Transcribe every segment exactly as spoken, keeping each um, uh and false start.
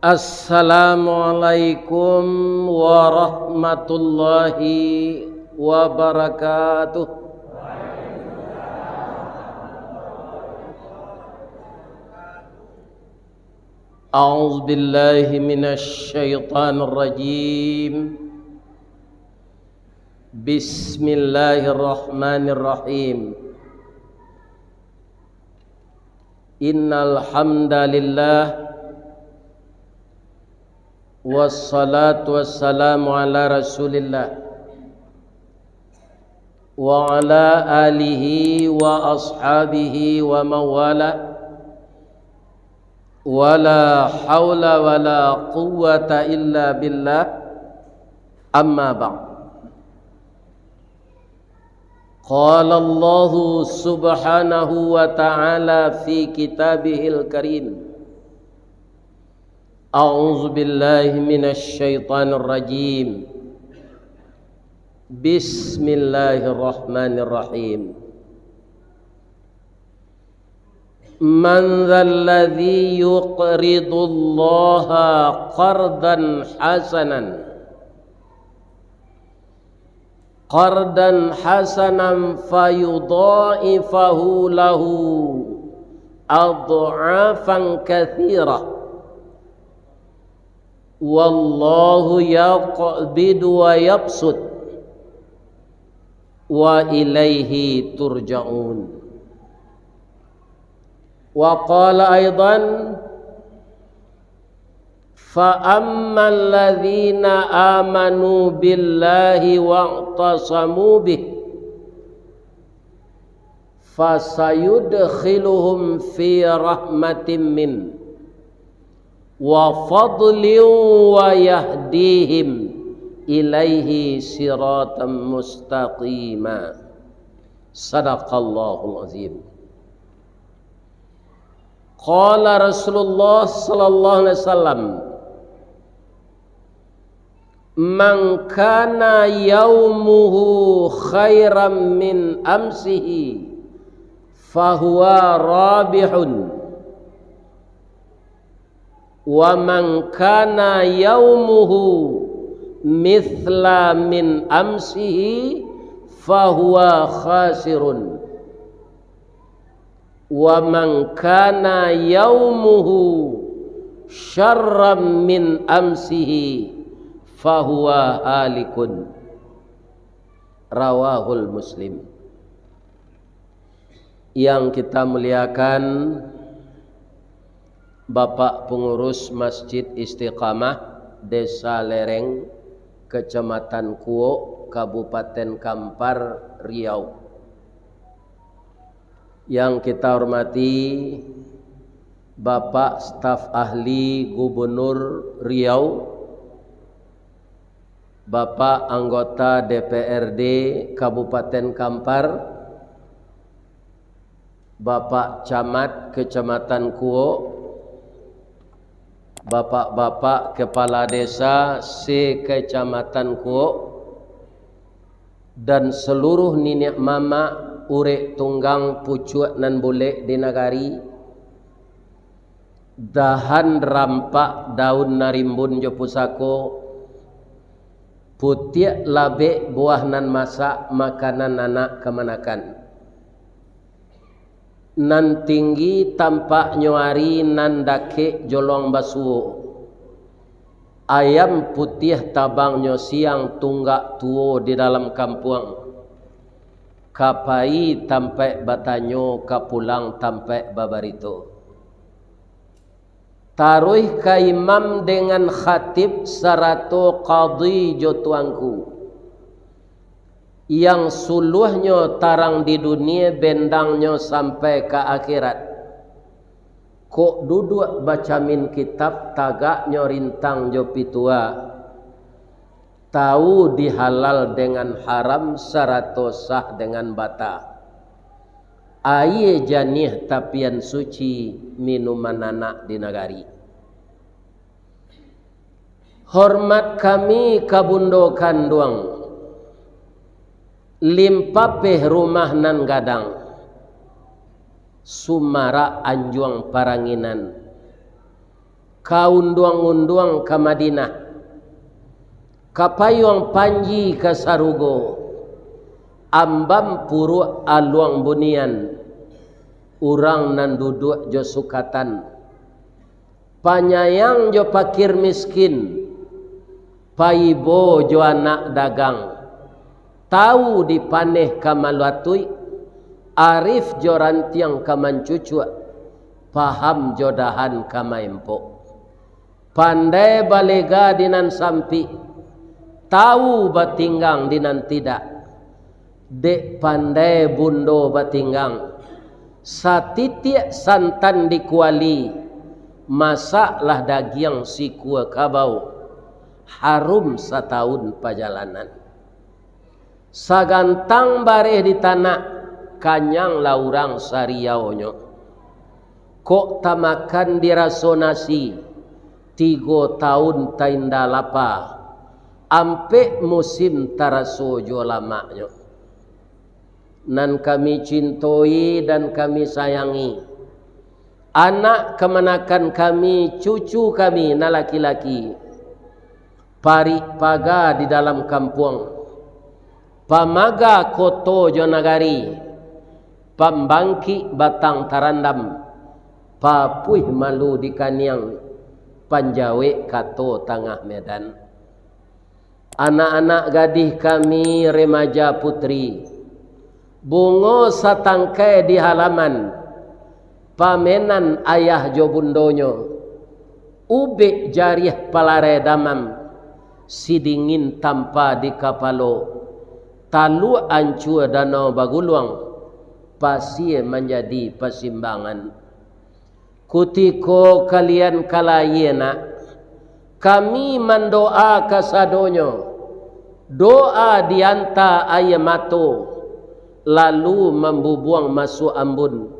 Assalamualaikum warahmatullahi wabarakatuh. A'udzubillahi minasyaitonirrajim. Bismillahirrahmanirrahim. Innal hamdalillah, wassalatu wassalamu ala Rasulillah, wa ala alihi wa ashabihi wa mawala. Wala haula wala quwwata illa billah. Amma ba'd. Qala Allahu subhanahu wa ta'ala fi kitabihil karim. A'udzu billahi minasy syaithanir rajim. Bismillahirrahmanirrahim. Man dzalladzi yuqridullaha qardan hasanan, qardan hasanan fayudha'ifahu lahu adh'afan katsirah. Wallahu yaqbidu wa yabsut, wa ilaihi turja'un. Wa qala aidan, fa ammal ladzina amanu billahi wa'tasamu bih, fasayudkhiluhum fi rahmatim min, wa fadlin, wa yahdihim ilaihi siratan mustaqima. Sadaqallahul azim. Qala Rasulullah sallallahu alaihi wasallam, man kana yaumuhu khairan min amsihi, fahuwa rabihun, wa man kana yaumuhu mithla min amsihi, fahuwa khasirun, wa man kana yaumuhu syarran min amsihi, fahuwa halikun. Rawahul Muslim. Yang kita muliakan, Bapak Pengurus Masjid Istiqamah Desa Lereng, Kecamatan Kuok, Kabupaten Kampar, Riau. Yang kita hormati Bapak Staf Ahli Gubernur Riau, Bapak Anggota D P R D Kabupaten Kampar, Bapak Camat Kecamatan Kuok, Bapak-bapak Kepala Desa se-Kecamatan Kuok, dan seluruh niniak mamak, urek tunggang, pucuak nan bulek di nagari, dahan rampak, daun nan rimbun jo pusako, putiak labek, buah nan masak, makanan anak kamanakan. Nan tinggi tampaknyo ari, nan dakek jolong basuo. Ayam putiah tabangnyo siang, tunggak tuo di dalam kampuang. Ka pai tampaik batanyo, ka pulang tampaik babarito. Taruih ka imam dengan khatib sarato kadhi jo tuanku. Yang suluahnyo tarang di dunie, bendangnyo sampai ka akhirat. Kok duduak bacamin kitab, tagaknyo rintang jo pitua. Tau di halal dengan haram, sarato sah dengan bata. Aie janiah tapian suci, minuman anak di nagari. Hormat kami ka bundo kanduang, limpapeh rumah nan gadang, sumarak anjuang paranginan, Ka unduang-unduang ka Madinah, ka payuang panji ka sarugo, ambam puruak aluang bunian, urang nan duduak jo sukatan, panyayang jo pakir miskin, paibo jo anak dagang, tau di paneh ka maluatuik, arif jo rantiang ka mancucuak, paham jo dahan ka maempok. Pandai balega di nan sampik, tau batinggang di nan tidak. Dek pandai bundo batinggang, satitiak santan di kuali, masaklah dagiang sikua kabau, harum satahun pajalanan. Sagantang bareh di tanak, kanyanglah urang sariaunyo. Kok tamakan diraso nasi, tigo taun tainda lapa, ampek musim taraso juo lamaknyo. Nan kami cintoi dan kami sayangi, anak kamanakan kami, cucu kami nan laki-laki, parik paga di dalam kampuang, pamaga koto jo nagari, pambangkik batang tarandam, papuih malu di kaniang, panjawek kato tangah medan. Anak-anak gadih kami remaja putri, bungo satangkai di halaman, pamenan ayah jo bundonyo, ubek jariah palarai damam, sidingin tampa di kapalo, taluak ancua danau baguluang, pasie manjadi pasimbangan. Kutiko kalian ka layie nak, kami mandoa kasadonyo, doa dianta aia mato, lalu mambubuang masuak ambun,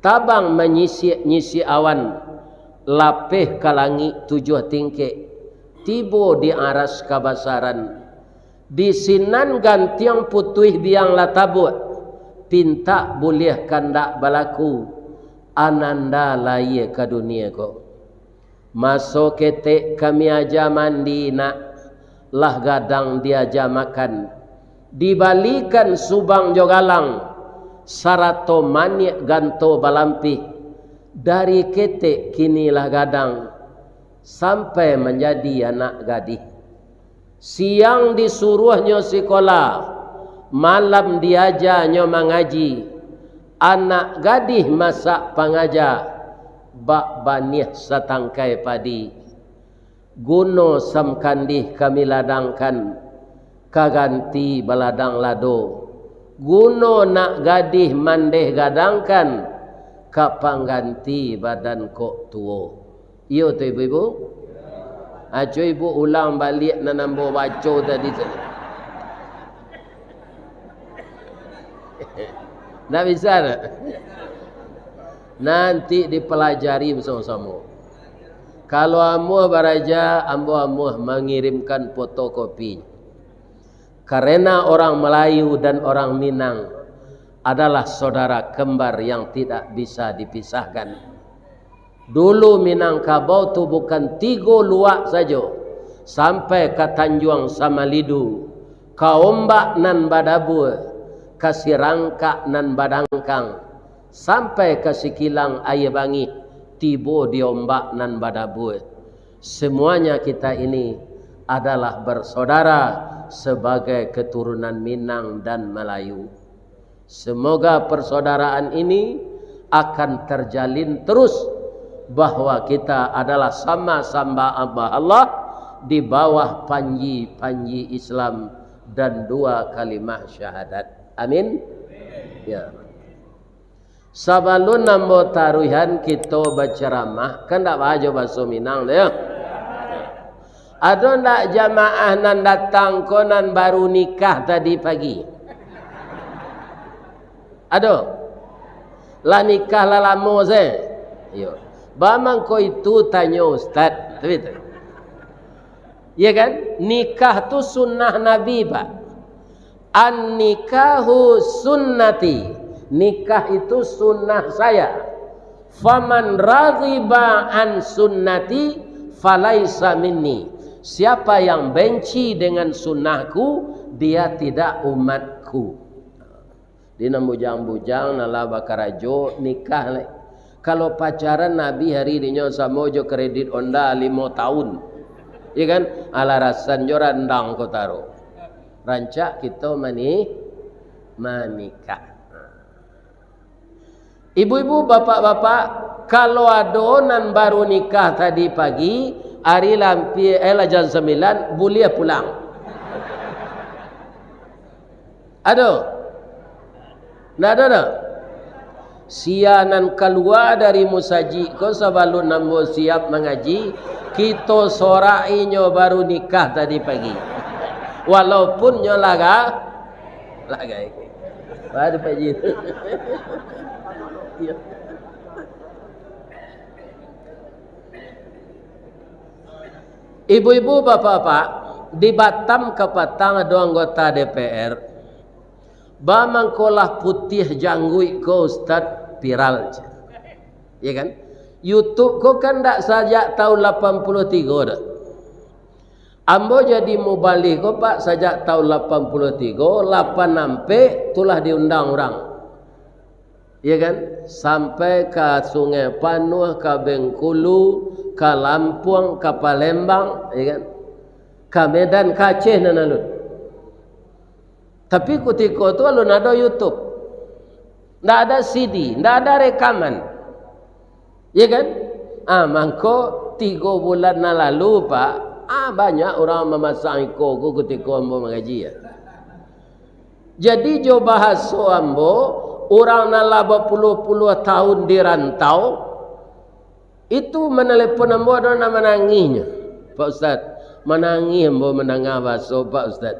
tabang manyisiak-nyisiak awan, lapeh ka langik tujuah tingkek, tibo di aras kabasaran. Di sinan gantiang putuih biang lah tabuak, pintak buliah kandak balaku, ananda layie ka dunie ko. Maso ketek kami aja mandi nak, lah gadang diaja makan, dibalikan subang jo galang, sarato maniak ganto balampih, dari ketek kini lah gadang, sampai manjadi anak gadih. Siang disuruahnyo sikola, malam diajanyo mangaji. Anak gadih masak pangaja, bak baniah satangkai padi. Guno samkandih kami ladangkan, ka ganti baladang lado. Guno nak gadih mandeh gadangkan, ka pangganti badan kok tuo. Iyo tu, ibu-ibu? Aco ibu ulang baliak nan ambo baco tadi tu. Ndak bisa, ndak? Nanti dipelajari bersama-sama. Kalau amuah baraja, ambo amuah mangirimkan fotokopi. Karena orang Melayu dan orang Minang adalah saudara kembar yang tidak bisa dipisahkan. Dulu Minangkabau tu bukan tigo luak sajo, sampai ka Tanjuang Samalidu, ka Ombak nan Badabua, ka Sirangkak nan Badangkang, sampai ka Sikilang Aia Bangih, tibo di Ombak nan Badabua. Semuanya kita ini adalah bersaudara sebagai keturunan Minang dan Melayu. Semoga persaudaraan ini akan terjalin terus, bahwa kita adalah sama-sama hamba Allah di bawah panji-panji Islam dan dua kalimah syahadat. Amin. Ya. Sabalun ambo taruihan kito bacaramah, kan ndak bajo baso Minang tu, yo? Ado ndak jamaah nan datang ko nan baru nikah tadi pagi? Ado? Lah nikah lah lamo se? Iyo. Bamangko itu tanyo ustaz, tapi tu. Ya kan? Nikah tu sunnah Nabi, Pak. "An-nikahu sunnati." Nikah itu sunnah saya. "Faman raghiba an sunnati falaisa minni." Siapa yang benci dengan sunnahku, dia tidak umatku. Di nan bujang-bujang, nan lah bakarajo, nikah lai. Kalau pacaran, Nabi hari dinyo samo jo kredit Honda limo tahun. Iya kan? Alarasan jo randang kotaro. Rancak kito mani-, manikah. Ibu-ibu, bapak-bapak, kalau ado nan baru nikah tadi pagi, ari lampia, eh, lah jam sambilan, buliah pulang. Ado? Ndak ado doh? Sia nan kalua dari musajik ko sabalun ambo siap mangaji, kito sorak inyo baru nikah tadi pagi. Walaupun nyo laga-, lagai. Baru pagi. Iyo. Ibu-ibu, bapak-bapak, di Batam kapatang ado anggota D P R, ba mangko lah putiah jangguik ko, Ustaz, viral, cek. Ya kan? YouTube ko kan ndak sajak tahun lapan puluh tigo doh. Ambo jadi mubalig ko, Pak, sajak tahun lapan puluh tigo, lapan ampek, tu lah diundang urang. Ya kan? Sampai ka Sungai Panuah, ka Bengkulu, ka Lampuang, ka Palembang, ya kan? Ka Medan, ka Aceh nan alun. Tapi kutiko tu alun ado YouTube. Ndak ada C D, ndak ada rekaman. Ya kan? Ah, mangko tigo bulan nan lalu, Pak, ah, banyak urang mamasang iko ko kutiko ambo mangaji, ya. Jadi, jo bahaso ambo, urang nan lah bapuluah-puluah tahun di rantau, itu manalepon ambo, ado nan manangihnyo, "Pak Ustaz, manangih ambo mandanga bahaso Pak Ustaz.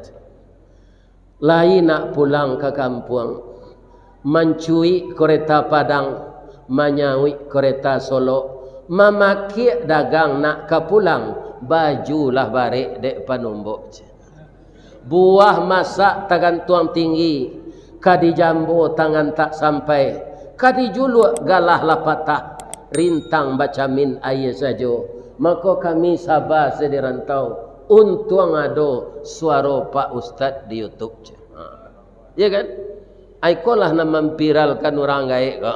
Lai nak pulang ka kampuang, mancuik koreta Padang, manyauik koreta Solok, mamakiak dagang nak ka pulang, baju lah barek dek panumbok," cek. Buah masak tagantuang tinggi, ka dijambo tangan tak sampai, ka dijuluak galah lah patah, rintang bacamin aia sajo, mako kami saba se di rantau, untuang ado suaro Pak Ustaz di YouTube, cek. Ha. Ya kan? Ai, ikolah nan mamviralkan urang gaek ko.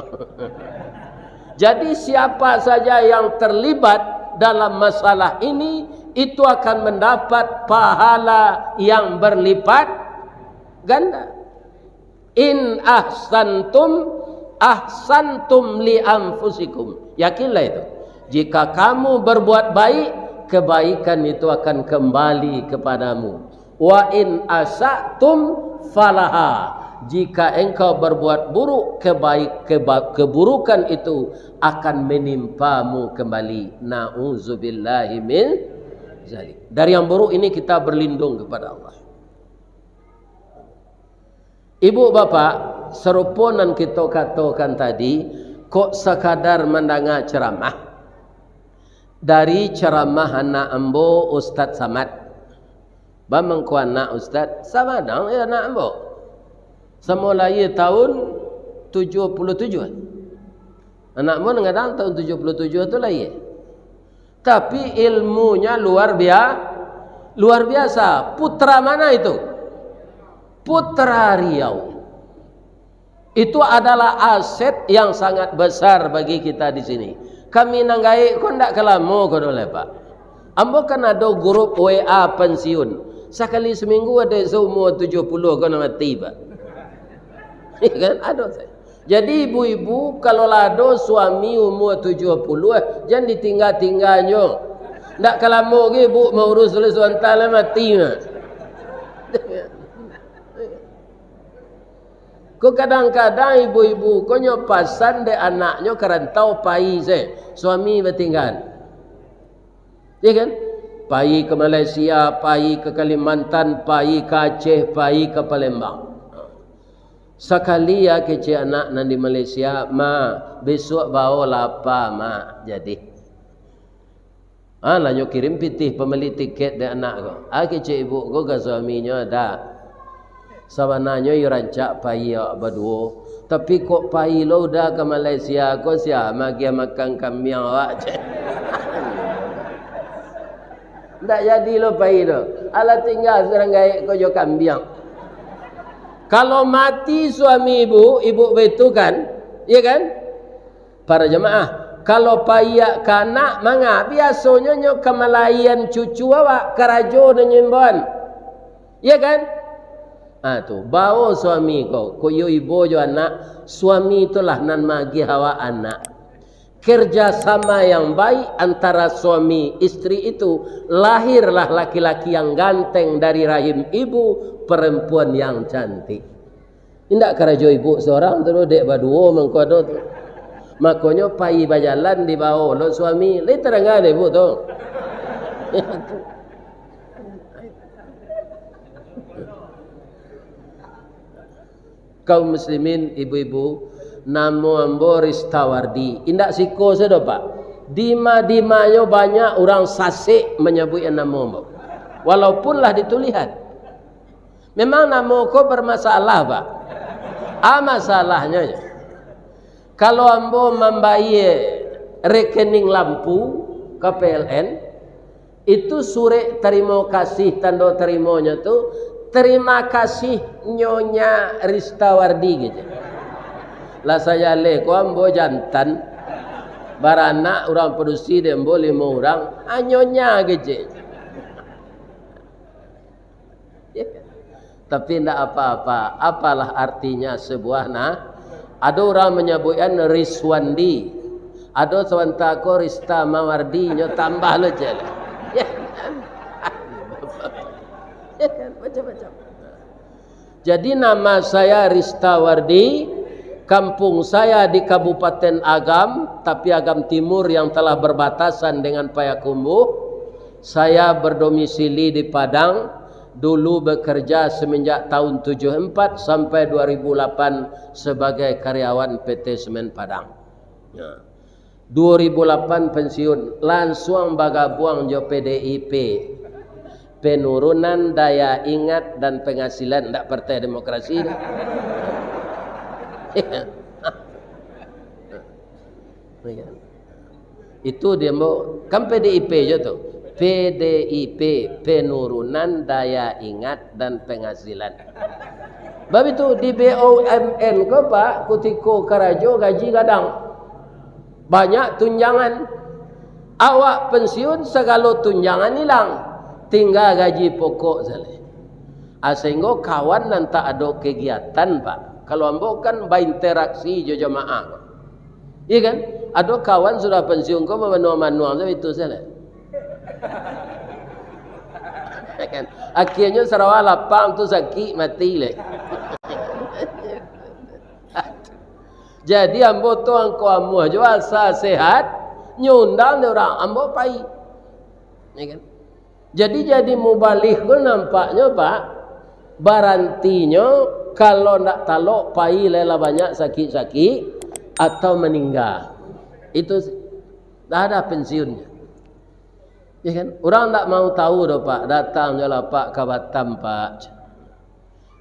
Jadi, siapa saja yang terlibat dalam masalah ini, itu akan mendapat pahala yang berlipat ganda. "In ahsantum, ahsantum li anfusikum." Yakinlah itu. Jika kamu berbuat baik, kebaikan itu akan kembali kepadamu. "Wa in asa'tum falaha." Jika engkau berbuat buruk, kebaik-, keba-, keburukan itu akan menimpamu kembali. Na'udzubillahi min zalik. Dari yang buruk ini kita berlindung kepada Allah. Ibu bapak, sarupo nan kito katokan tadi, kok sakadar mandanga ceramah. Dari ceramah anak ambo, Ustaz Samad. Ba mangko anak Ustaz, sabanang yo anak ambo. Samo lahia tahun tujuah puluah tujuah. Anak ambo nan gadang tahun tujuah puluah tujuah tu lahia. Tapi ilmunyo luar bia-, luar biasa. Putra mana itu? Putra Riau. Itu adalah aset yang sangat besar bagi kita di sini. Kami nan gaek ko ndak ka lamo ko doh lai, Pak. Ambo kan ado grup W A pensiun. Sakali seminggu ado saumua tujuah puluah ko nan mati, Pak. Ya kan? Ado. Jadi ibu-ibu, kalau lah ado suami umua tujuah puluah, jan ditingga-tingganyo. Ndak ka lamo ge ibu maurus, sudah suanta lah mati mah. Ko kadang-kadang ibu-ibu ko nyo pasan dek anaknyo ka rantau, pai se, suami batinggaan. Ya kan? Pai ka Malaysia, pai ka Kalimantan, pai ka Aceh, pai ka Palembang. Sakali, ah, kecek anak nan di Malaysia, "Ma, bisuak bao lah apa, Ma?" Jadi. Ah, lah nyo kirim pitih pambali tiket dek anak ko. Ah, kecek ibu ko ka suaminyo, "Dak. Sabananyo iyo rancak pai awak baduo, Tapi kok pai lo Uda ka Malaysia ko, sia magiah makan kambiang awak, cek. Ndak jadi lo pai tu. Alah tingga surang gaek ko jo kambiang. Kalau mati suami ibu, ibu baitu kan? Iya kan? Para jamaah, kalau paiak ka anak manga, biasonyo nyo ka malaian cucu awak, karajo nyo imbauan. Iya kan? Ah, tu, bao suami ko, ko iyo ibo jo anak, suami itulah nan magiah awak anak. Kerjasama yang baik antara suami istri itu, lahirlah laki-laki yang ganteng dari rahim ibu, perempuan yang cantik. Indak karajo ibu sorang tu, dek baduo mangko ado tu. Makonyo pai bajalan dibao lo suami. Lai tadanga dek ibu tu. Kaum muslimin, ibu-ibu, namo ambo Ristawardi. Indak siko sajo, Pak. Dima-dimanyo banyak urang sasek manyabuik namo ambo. Walaupun lah ditulihan. Memang namo ko bermasalah, Pak. Ah, masalahnyo, ya. Kalau ambo mambayie rekening lampu ka P L N, itu surek tarimo kasih, tando tarimonyo tu, "Terima kasih, Nyonya Ristawardi," gitu. Lah sajaleh ko ambo jantan, baranak urang padusi dek ambo limo urang, ah, Nyonya kecek. Tapi ndak apa-apa. Apalah artinya sebuah na-, ado urang manyabuikan Riswandi, ado sabanta ko Rista Mawardi, nyo tambah lo je lah. Ya kan? Ya kan? Macam-macam. Jadi, nama saya Rista Wardi, kampung saya di Kabupaten Agam, tapi Agam Timur yang telah berbatasan dengan Payakumbuh. Saya berdomisili di Padang, dulu bekerja semenjak tahun tujuh empat sampai dua ribu lapan sebagai karyawan P T Semen Padang. Ya. Dua ribu lapan pensiun, lansuang bagabuang jo P D I P. Penurunan daya ingat dan penghasilan, ndak Partai Demokrasi tu. Itu dia mau, kan P D I P je tu. P D I P, penurunan daya ingat dan penghasilan. Bab itu di B U M N ko, Pak, kutiko karajo gaji gadang. Banyak tunjangan. Awak pensiun, sagalo tunjangan ilang. Tingga gaji pokok sajo. Ah, sehinggo kawan nan tak ado kegiatan, Pak. Kalau ambo kan bainteraksi jo jamaah, Pak. Iya kan? Ado kawan sudah pensiun ko mamanuang-manuang tu itu sajo. Ya kan? Akhirnyo sarawa lapang tu sakik mati leh. Jadi ambo tu angko amuah jo asa sehat, nyo undang dek urang, ambo pai. Ya kan? Jadi, jadi mubalig ko nampaknyo, Pak, barantinyo kalau ndak talok pai lai lah banyak sakik-sakik atau maningga. Itu s-, dah ada pensiunnyo. Ya kan? Urang ndak mau tahu doh, Pak, datang jo lah, Pak, ka Batam, Pak.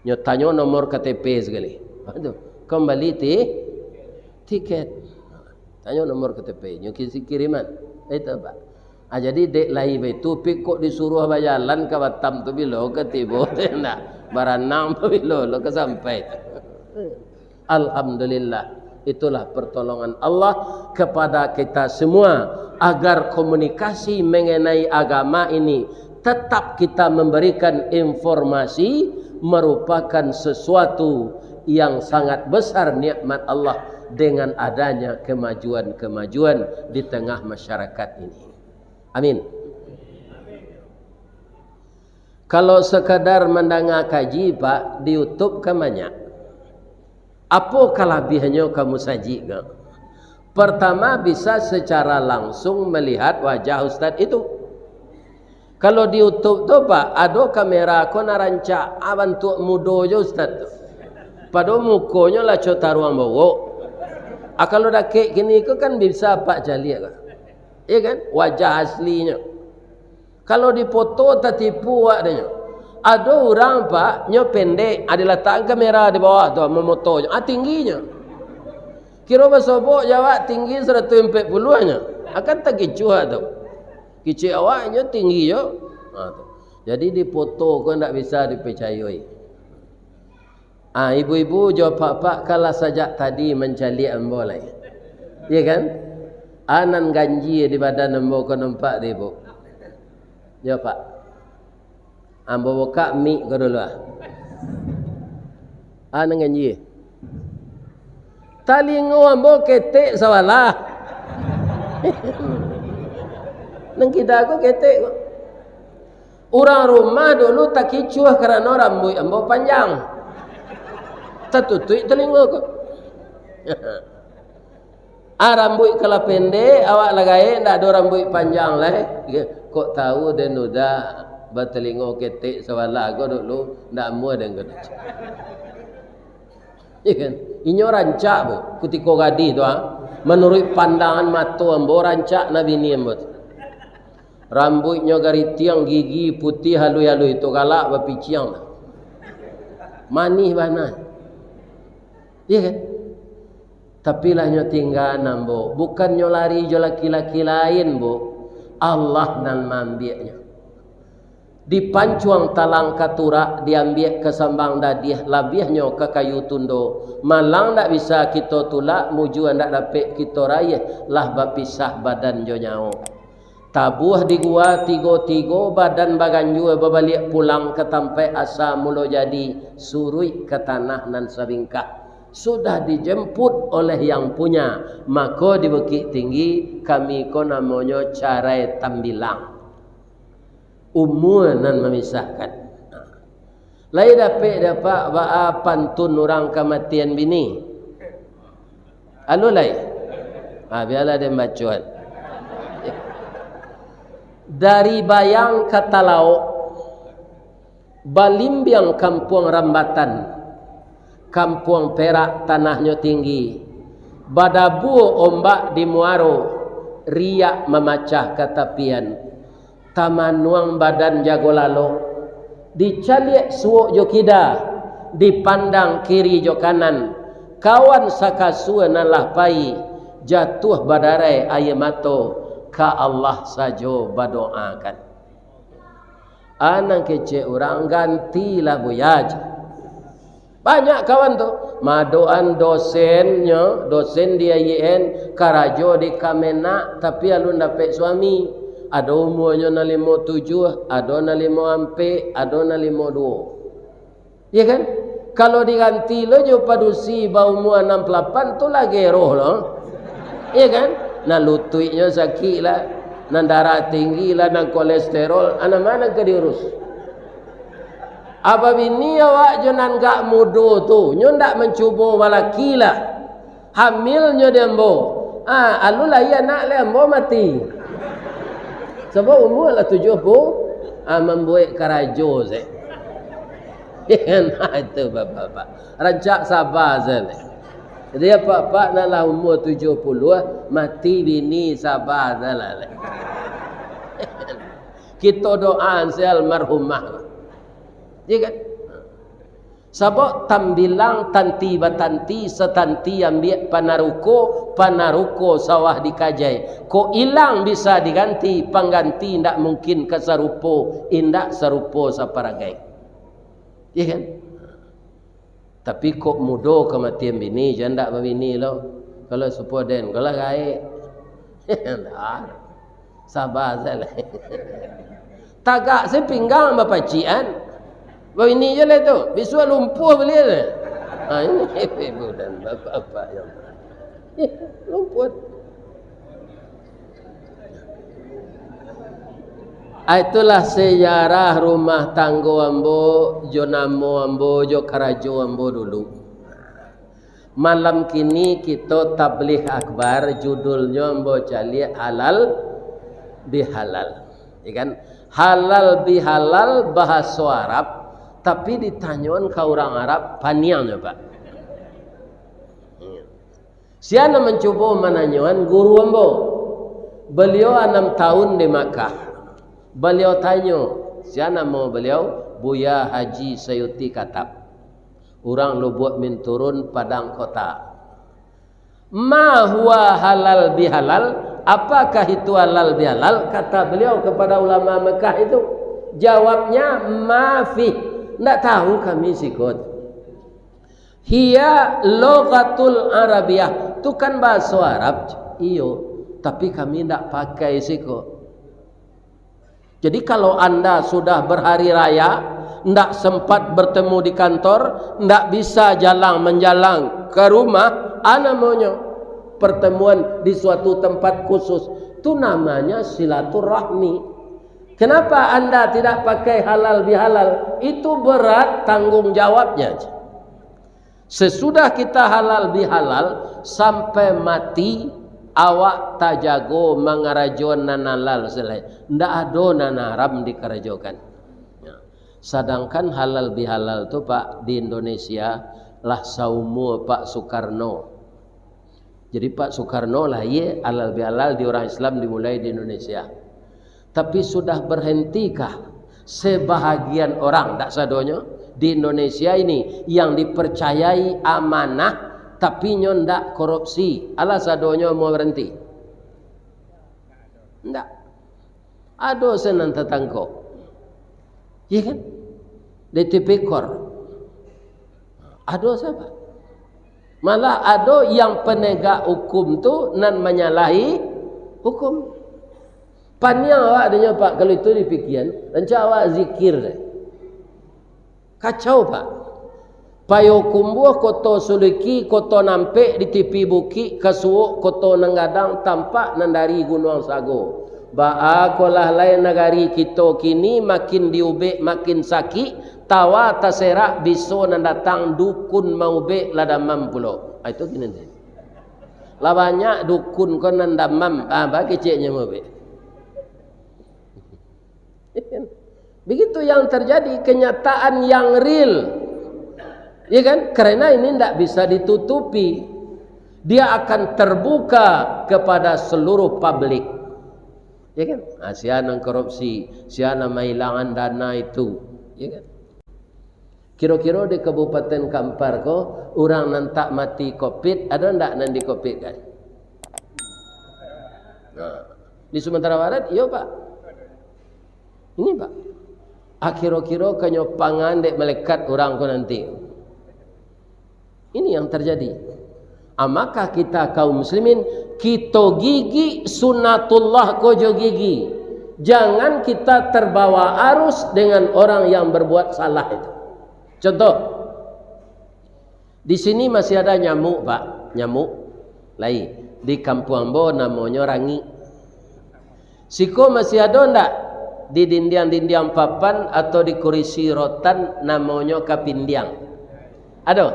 Nyo tanyo nomor K T P sakali. Aduh, kembali ti-, tiket. Tanyo nomor K T P, nyo kisi kiriman. Itu, Pak. Ah, jadi dek lai baitu, pi kok disuruah bajalan ka Batam tu bilo ka tibo tu, ndak? Baranang tu bilo lo ka sampai tu. Alhamdulillah, itulah pertolongan Allah kepada kita semua, agar komunikasi mengenai agama ini tetap kita memberikan informasi, merupakan sesuatu yang sangat besar nikmat Allah dengan adanya kemajuan-kemajuan di tengah masyarakat ini. Amin. Kalau sekadar mandanga kaji, Pak, di YouTube kan banyak. Apo kalabiahnyo ka musajik ko? Pertama, bisa secara langsung melihat wajah ustaz itu. Kalau di YouTube tu, Pak, ado kamera ko nan rancak, ah, bantuak mudo jo ustaz tu. Padahal mukonyo lah co taruang bawok. Ah, kalau dakek kini ko kan bisa Pak caliak ko. Iya kan? Wajah aslinyo. Kalau di foto tatipu awak dek nyo. Ado urang, Pak, nyo pendek, ah, dilatakan kamera di bawah tu, mamotonyo. Ah, tingginyo. Kiro basobok jo awak tinggi saratuih ampek puluahnyo. Akan takicuah tu. Kicik awaknyo tinggi jo. Ha, tu. Jadi di foto ko ndak bisa dipicayoi. Ah, ibu-ibu jo apak-apak kalah sajak tadi mancaliak ambo lai. Iya kan? Ah, nan ganjia di badan ambo ko nampak di ibu. Jo, Pak. Ambo bukak mik ko dulu ah. Ah, nan ganjia. Talingo ambo ketek sabalah. Nan kida ko ketek ko. Urang rumah dulu takicuah karano rambuik ambo panjang. Tatutuik talingo ko. Ah, rambuik ka lah pendek, awak lah gaek, ndak ado rambuik panjang lai. Kok tahu den Uda batalingo ketek sabalah ko dulu, ndak amuah den ko. Iya kan? Inyo rancak, Bu, kutiko gadih tu, ah. Manuruik pandangan mato ambo, rancak nah bini ambo tu. Rambuiknyo garitiang, gigi putiah haluih-haluih tu, galak bapiciang tu. Manih bana. Iya kan? Tapi lah nyo tinggaan ambo. Bukannyo lari jo laki-laki lain, Bu. Allah nan maambiaknyo. Dipancuang talang ka turak, diambiak ka sambang dadiah, labiahnyo ka kayu tundo. Malang ndak bisa kito tulak, mujua ndak dapek kito raiah, lah bapisah badan jo nyawo. Tabuah di gua tigo-tigo, badan baganjua babaliak pulang ka tampaik asa mulo jadi, suruik ka tanah nan sabingkah. Sudah dijemput oleh yang punya, mako di Bukik Tinggi, kami ko namonyo carai tambilang. Umua nan mamisahkan. Lai dapek dek apak baa pantun urang kamatian bini? Alun lai? Ha, bialah den bacoan. Dari Bayang ka Talaok, balimbiang Kampuang Rambatan, Kampuang Perak tanahnyo tinggi, badabua ombak di muaro, riak mamacah ka tapian. Tamanuang badan jago lalok, dicaliak suok jo kida, dipandang kiri jo kanan, kawan sakasua nan lah pai, jatuah badarai aia mato, ka Allah sajo badoakan. Anang kecek urang, gantilah buya. Banyak kawan tu, madoan dosennyo, dosen di I I N, karajo di Kamenag, tapi alun dapek suami. Ado umuanyo nan limo tujuah, ado nan limo ampek, ado nan limo duo. Iya kan? Kalau diganti lo jo padusi baumua anam puluah lapan, tu lah geroh lo. Iya kan? Nan lutuiknyo sakik lah, nan darah tinggi lah, nan kolesterol, a nan ma nan ka diurus? Abah bini awak jo nan agak mudo tu, nyo ndak mancubo balaki lah. Hamilnyo di ambo. Ah, alun lai anak lai ambo mati. Sabab umua lah tujuah puluah, ah, mambuek karajo se. Nah, itu bapak-bapak. Rancak saba se lai. Jadi apak-apak nan lah umua tujuah puluah, mati bini saba se lah lai. Kito doaan se almarhumah. Iya kan? Sabab tambilang tanti batanti, satanti ambiak panaruko, panaruko sawah dikajai. Kok ilang bisa diganti, pangganti indak mungkin ka sarupo, indak sarupo saparagai. Iya kan? Tapi kok mudo kamatian bini, jan ndak babini lo. Kalau supo den, kalau gaek. Ndak. Saba salah. Tagak se pinggang bapacikan. Babini je lah tu. Bisuak lumpuah baliak tu. Ha, ini ibu dan bapak-bapak yang lumpuah. Ah, itulah sejarah rumah tanggo ambo, jo namo ambo, jo karajo ambo dulu. Malam kini kito tabligh akbar, judulnyo ambo caliak halal bihalal. Ya kan? Halal bihalal bahaso Arab, tapi ditanyoan ka urang Arab, paniang nyo, Pak. Sia nan mancubo mananyoan guru ambo. Baliau anam taun di Makkah. Baliau tanyo, sia namo baliau? Buya Haji Sayuti Katab. Urang Lubuak Minturun, Padang Kota. "Ma huwa halal bihalal?" Apakah itu halal bihalal? Kata beliau kepada ulama Mekah itu, jawabnya, "Ma fih." Ndak tahu kami siko. "Hiya lughatul Arabiyah." Tu kan bahaso Arab. Iyo, tapi kami ndak pakai siko. Jadi, kalau anda sudah berhari raya, ndak sempat bertemu di kantor, ndak bisa jalang menjalang ke rumah, a namonyo pertemuan di suatu tempat khusus, tu namanya silaturahmi. Kenapa anda tidak pakai halal bihalal? Itu berat tanggung jawabnya. Sesudah kita halal bihalal, sampai mati, awak tajago mangarajoan nan halal sajo. Ndak ado nan haram dikarajokan. Ya. Sadangkan halal bihalal tu, Pak, di Indonesia lah saumua Pak Soekarno. Jadi, Pak Soekarno lahia halal bihalal di urang Islam dimulai di Indonesia. Tapi sudah berhentikah sebahagian orang, ndak sadonyo, di Indonesia ini yang dipercayai amanah, tapi nyo ndak korupsi? Alah sadonyo mau berhenti? Ndak. Ado se nan tatangkok. Iya kan? Di tipikor. Ado se, Pak. Malah ado yang penegak hukum tu nan manyalahi hukum. Paniang awak dinyo, Pak, kalau itu dipikian, rancak awak zikir deh. Kacau, Pak. Payokumbuah, Koto Suliki, Koto Nampek, di tipi bukik, ka suok Koto Nan Gadang, tampak nan dari Gunuang Sago. Baa ko lah lai nagari kito kini, makin diubek makin sakik, tawa taserak biso nan datang, dukun maubek lah damam pulo. Ah, itu kini ni. Lah banyak dukun ko nan damam, ah, ba keceknyo maubek. Begitu yang terjadi, kenyataan yang real. Ya kan? Karena ini ndak bisa ditutupi. Dia akan terbuka kepada seluruh publik. Ya kan? Ah, sia nan korupsi, sia nan mahilangan dana itu. Ya kan? Kiro-kiro di Kabupaten Kampar ko, urang nan tak mati covid, ado ndak nan di covid kan? Nah, di Sumatera Barat, iyo, Pak. Ini, Pak. Ah, kiro-kiro kanyo pangan dek malaikat urang ko nanti. Ini yang terjadi. Ah, maka kita kaum muslimin, kito gigik sunatullah ko jo gigi. Jangan kita terbawa arus dengan orang yang berbuat salah itu. Contoh, di sini masih ada nyamuk, Pak. Nyamuk. Lai. Di kampuang ambo namonyo rangik. Siko masih ado ndak? Di dindiang-dindiang papan atau di kurisi rotan namonyo kapindiang. Ado?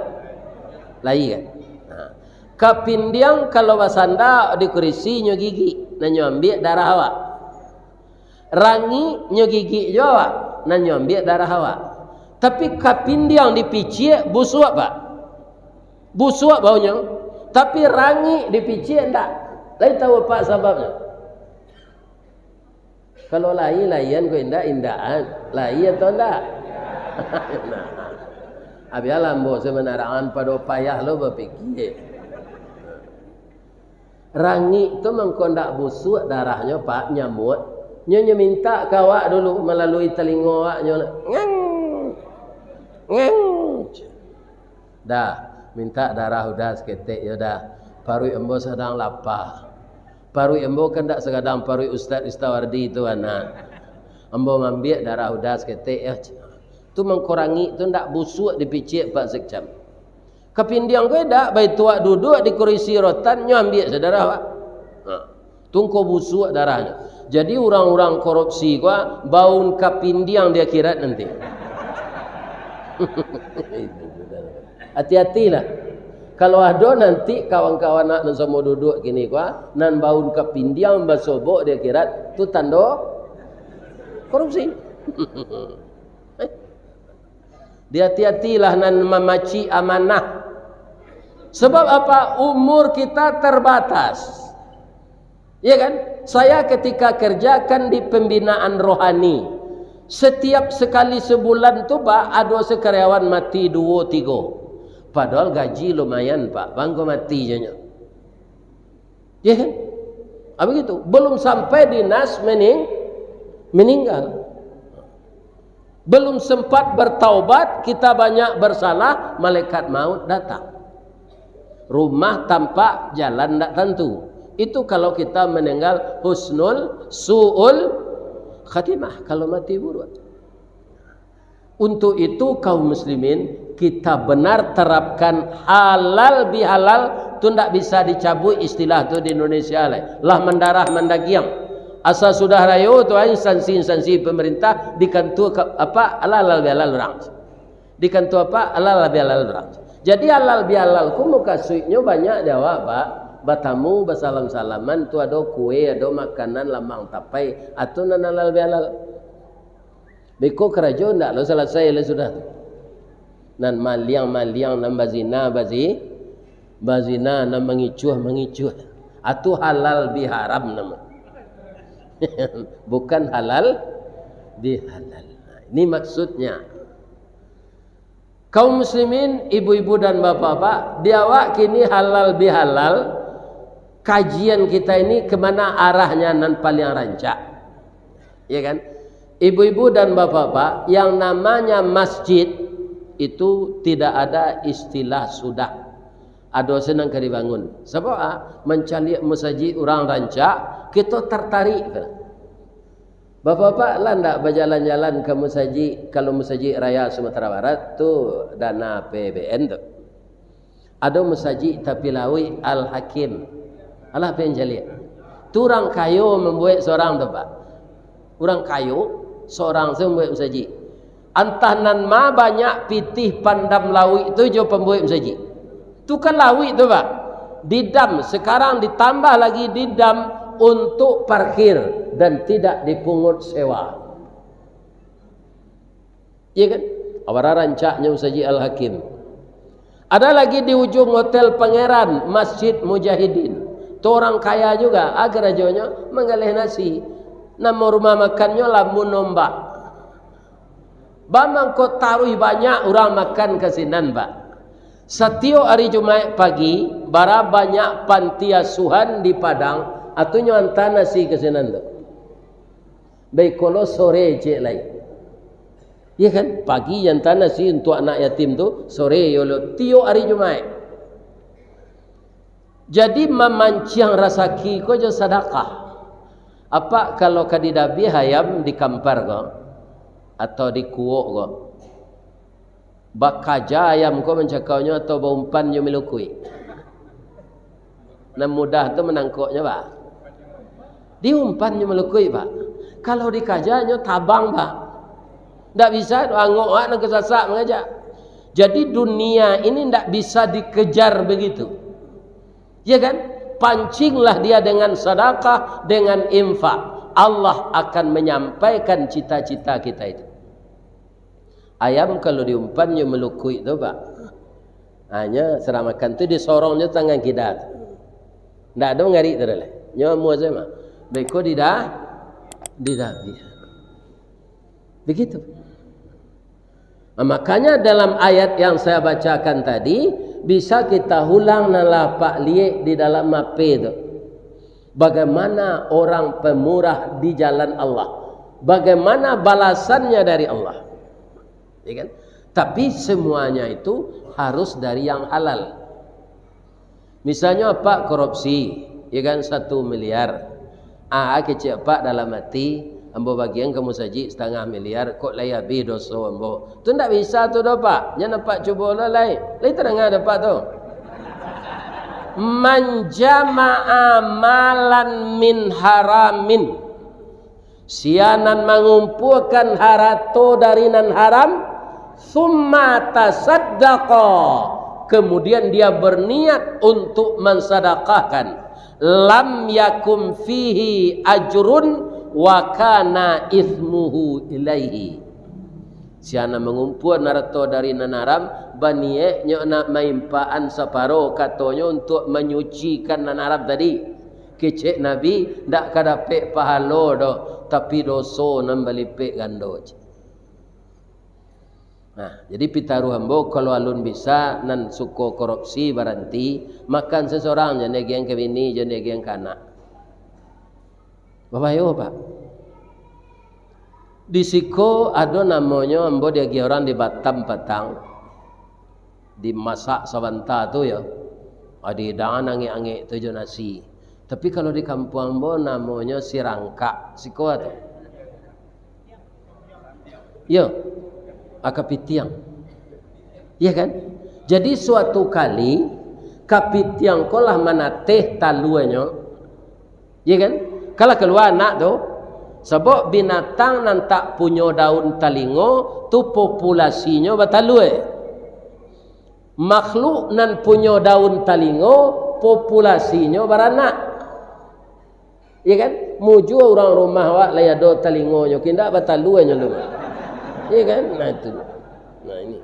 Lai kan? Nah. Kapindiang kalau basanda di kurisi nyo gigik, nan nyo ambiak darah awak. Rangik nyo gigik jo awak, nan nyo ambiak darah awak. Tapi kapindiang dipiciak, busuak, Pak. Busuak baunyo, tapi rangik dipiciak ndak. Lai tahu apak sababnyo? Kalau lai, laian, kok indak, indakan. Lai atau ndak? Nah. Abialah ambo se manarangan pado payah lo bapikia. Rangik tu mangko ndak busuak darahnyo, Pak, nyamuk. Nyo, nyo mintak ka awak dulu malalui talingo awak, nyo, "Ngang! Ngang!" "Dah, mintak darah udah saketek, yo dah. Paruik ambo sadang lapa." Paruik ambo kan ndak sagadang paruik Ustaz Ristawardi tu, anak. "Ambo mambiak darah udah saketek, yo." Tu mangko rangik tu ndak busuak dipiciak, Pak Sekcam. Kapindiang ko indak, baitu awak duduak di kurisi rotan, nyo ambiak se darah awak. Ha. Tu mangko busuak darahnyo. Jadi, urang-urang korupsi ko, baun kapindiang di akhirat nanti. Hati-hatilah. Kalau ado nanti kawan-kawan nak nan samo duduak kini ko, nan baun kapindiang basobok di akhirat, tu tando korupsi. Eh? Dihati-hatilah nan mamacik amanah. Sebab apa? Umur kita terbatas. Ya kan? Saya ketika kerjakan di pembinaan rohani, setiap sekali sebulan tu, Pak, ado se karyawan mati duo, tigo. Padahal gaji lumayan, Pak. Bangko mati je nyo. Ya kan? Ah, begitu. Belum sampai di nas mening-, meninggal. Belum sempat bertaubat, kita banyak bersalah, malaikat maut datang. Rumah tampak, jalan ndak tantu. Itu kalau kita meninggal husnul, su'ul khatimah, kalau mati buruk. Untuk itu, kaum muslimin, kita benar terapkan halal bihalal tu, ndak bisa dicabuik istilah tu di Indonesia lai. Lah mandarah mandagiang. Asa sudah rayo tu, instansi-instansi pemerintah di kantua ka-, apa, halal bihalal urang. Di kantua apa, halal bihalal urang. Jadi halal bihalal ko mukasuiknyo banyak di awak, Pak. Batamu, basalam-salaman, tu ado kue, ado makanan, lamang tapai, atu nan halal bihalal. Beko karajo ndak lo salasai lah sudah tu. Nan maliang-maliang, nan bazina, bazi-, bazina, nan mangicuah-mangicuah. Atu halal biharam namo. Bukan halal bihalal. Ini maksudnya. Kaum muslimin, ibu-ibu dan bapak-bapak, di awak kini halal bihalal, kajian kita ini kemana arahnya nan paling rancak. Ya kan? Ibu-ibu dan bapak-bapak, yang namanya masjid itu tidak ada istilah sudah. Ado se nan ka dibangun. Sabab, ah, mancaliak musajik urang rancak, kito tartarik. Bapak-bapak lah ndak bajalan-jalan ka musajik, kalau musajik raya Sumatera Barat tu dana A P B N tu. Ado musajik tapi lauik Al-Hakim. Alah, pen caliak. Tu urang kayo mambuek sorang tu, Pak. Urang kayo sorang tu mambuek musajik. Antah nan ma banyak pitih pandam lauik tu jo pambuek musajik. Tu kan lauik tu, Pak. Didam, sekarang ditambah lagi didam untuk parkir dan tidak dipungut sewa. Iya kan? Awara rancaknyo Masajid Al-Hakim. Ada lagi di ujung Hotel Pangeran, Masjid Mujahidin. Tu orang kaya juga, ah, karajonyo manggaleh nasi. Namo rumah makannyo Lamun Ombak. Bamangko taruih banyak urang makan ka sinan, Pak. Satiok ari Jumaik pagi, bara banyak panti asuhan di Padang, atunyo anta nasi ka sinan tu. Baikolo sore ciek lai. Iya kan? Pagi anta nasi untuak anak yatim tu, sore yo lo, tiok ari Jumaik. Jadi, mamanciang rasaki ko jo sadakah. Apak kalau ka didabiah ayam di kampar ko, atau di kuok ko, bakaja ayam ko mancakaunyo atau baumpan jo milukuik? Nan mudah tu manangkoknyo, Pak. Diumpan jo milukuik, Pak. Kalau dikaja nyo tabang, Pak. Ndak bisa, angok awak nan kasasak mangaja. Jadi, dunia ini ndak bisa dikejar begitu. Ya kan? Pancinglah dia dengan sadakah, dengan infak. Allah akan menyampaikan cita-cita kita itu. Ayam kalau diumpan nyo malukuik tu, Pak. Hanyo sadang makan tu disorongnyo tangan kida. Ndak ado ngarik tu doh lai. Nyo amuah sajo mah. Beko didah-, didabiah. Begitu. Nah, makanya dalam ayat yang saya bacakan tadi, bisa kita ulang nan lah Pak liek di dalam H P tu. Bagaimana orang pemurah di jalan Allah? Bagaimana balasannya dari Allah? Ya kan? Tapi semuanya itu harus dari yang halal. Misalnyo apak korupsi, ya kan, satu miliar. Ah, kecek apak dalam ati, ambo bagian ka musajik satangah miliar, kok lai abih doso ambo. Tu ndak bisa tu doh, Pak. Nyo apak cubo lo lai. Lai tadanga dek apak tu. Man jama'a malan min haramin. Sia nan mangumpuakan harato dari nan haram, summa tasaddaqa, kemudian dia berniat untuk mansadakahkan, lam yakun fihi ajrun wa kana itsmuhu ilaihi. Sia nan mangumpua harato dari nan haram, banieknyo nak maimpaan saparo, katonyo, untuak manyucikan nan haram tadi. Kecek Nabi, ndak ka dapek pahalo doh, tapi doso nan balipek gando. Nah, jadi pitaruah ambo, kalau alun bisa, nan suko korupsi baranti, makan sesorang, jan diagiahan ka bini, jan diagiahan ka anak. Babayo, Pak. Di siko ado namonyo ambo diagiah urang di Batam patang. Dimasak sabanta tu yo. Dihidangan angek-angek tu jo nasi. Tapi kalau di kampuang ambo namonyo sirangkak. Siko tu. Yo, a kapitiang. Iya kan? Jadi suatu kali, kapitiang ko lah manateh taluanyo. Iya kan? Kalau kalua anak tu, sabab binatang nan tak punyo daun talingo, tu populasinyo batalua. Makhluk nan punyo daun talingo, populasinyo baranak. Iya kan? Mujua urang rumah awak lai ado talingonyo, indak batalua nyo tu. Iya kan? Nah, itu. Nah, ini.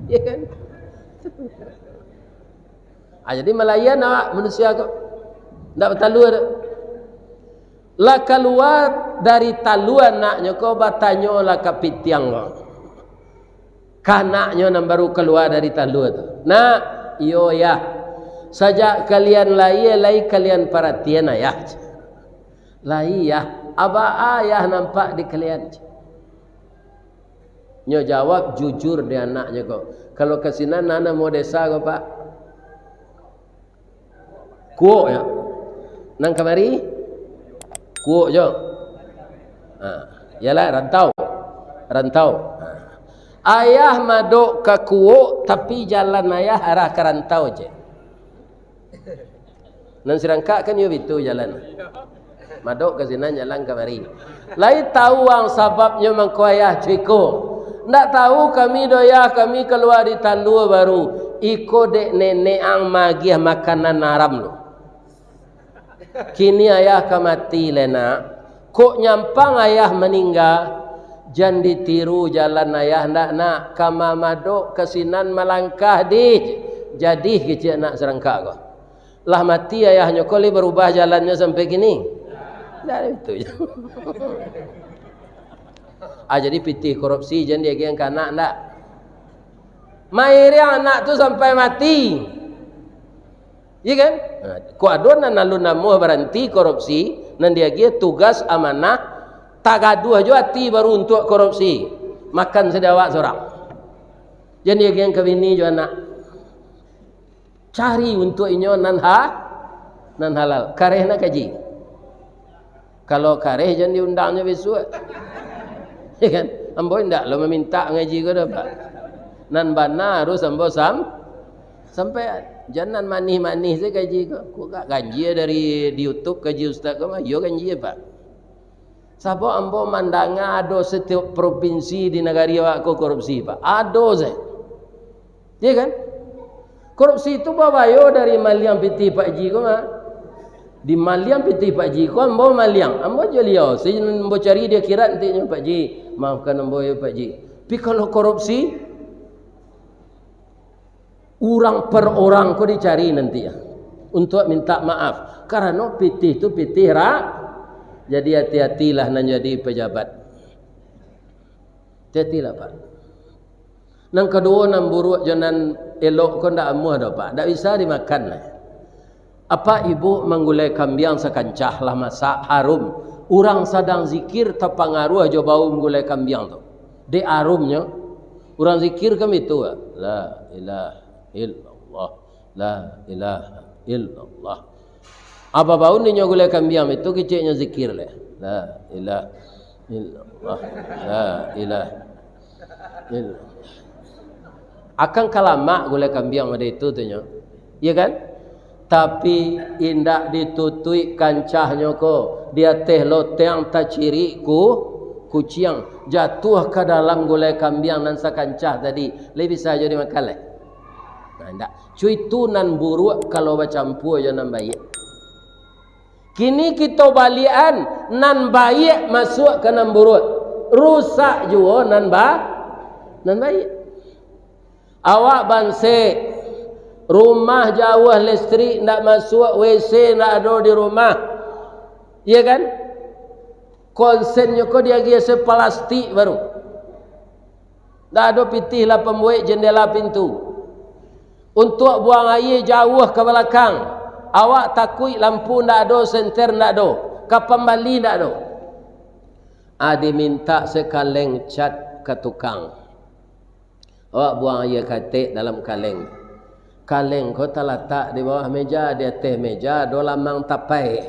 Iya kan? Ah, jadi malayan awak manusia ko. Indak batalua tu. Lah kalua dari talua anaknyo ko, batanyolah kapitiang ko. Ka anaknyo nan baru kalua dari talua tu, "Nak, iyo, Yah. Sajak kalian lahia, lai kalian paratian Ayah?" "Lai, Yah. A baa Ayah nampak di kalian?" Nyo jawab jujur di anaknyo ko. Kalau ka sinan, nan namo desa ko, Pak? Kuok, yo. Nan kamari? Kuok jo. Ha, iyolah, rantau. Rantau. Ha. Ayah madok ka Kuok, tapi jalan ayah arah ka rantau je. Nan sirangkak kan yo bitu jalan. Madok ka sinan, jalan kamari. Lai tahu ang sababnyo mangko ayah ceko? Ndak tahu kami doh, Yah, kami kalua di talua baru. Iko dek nenek ang magiah makanan haram tu. Kini ayah ka mati lai, Nak. Kok nyampang ayah maningga, jan ditiru jalan ayah ndak, Nak. Ka mamadok ka sinan malangkah dih. Jadi kecek anak sirangkak ko. Lah mati ayahnyo ko, lai barubah jalannyo sampai kini? Ndak ado itu. Ah, jadi pitih korupsi jan diagiahan ka anak, ndak? Mairiang anak tu sampai mati. Iya kan? Nah, kok ado nan alun namuah baranti korupsi, nan diagiah tugas amanah, tagaduah jo ati baru untuak korupsi. Makan sadawak surang. Jan diagiahan ka bini jo anak. Cari untuak inyo nan ha-, nan halal. Kareh nak kaji. Kalau kareh, jan diundangnyo bisuak. Ya kan? Ambo indak lo mamintak ngaji ko doh, Pak. Nan bana harus ambo sam-, sampaian. Jan nan manih-manih se kaji ko. Kok gak ganjia dari di YouTube kaji ustaz ko mah? Iyo ganjia, Pak. Sabab ambo mandanga ado satiok propinsi di nagari awak ko korupsi, Pak. Ado se. Iya kan? Korupsi tu babayo dari maliang pitih Pak Ji ko mah. Di maliang pitih Pak Ji ko, ambo maliang. Ambo jo liau, si ambo cari di akhirat nantinyo, Pak Ji. Maafkan ambo yo, Pak Ji. Tapi kalau korupsi, urang per urang ko dicari nanti, ya, untuak minta maaf. Karano pitih tu pitih ra-, jadi hati-hatilah nan jadi pejabat. Hati-hatilah, Pak. Nan kaduo, nan buruak jo nan elok ko ndak amuah doh, Pak. Ndak bisa dimakan lah. Apak ibuk manggulai kambiang sakancah lah masak, harum. Urang sadang zikir tapangaruah jo bau manggulai kambiang tu. Dek harumnyo, urang zikir kan bitu, Pak. La ilaha illallah. La ilaha illallah. Apo baun inyo gulai kambiang itu, keceknyo zikir leh. La ilaha illallah. La ilaha illallah. Akan ka lamak gulai kambiang mode itu tu nyo. Iya kan? Tapi indak ditutuik kancahnyo ko, di ateh loteng tacirik ku-, kuciang, jatuah ka dalam gulai kambiang nan sakancah tadi, lai bisa jo dimakan lai? Nah, indak. Cuitu nan buruak kalau bacampua jo nan baiak. Kini kito baliakan, nan baiak masuak ka nan buruak, rusak juo nan ba-, nan baiak. Awak bansek, rumah jauah, listrik ndak masuak, W C ndak ado di rumah. Iya kan? Konsennyo ko diagiah se palastik baru. Ndak ado pitih lah pambuek jendela pintu. Untuak buang aia jauah ka balakang. Awak takuik lampu ndak ado, senter ndak ado, ka pambali ndak ado. A, dimintak sakaleng cat ka tukang. Awak buang aia katek dalam kaleng. Kaleng ko talatak di bawah meja, di ateh meja ado lamang tapai.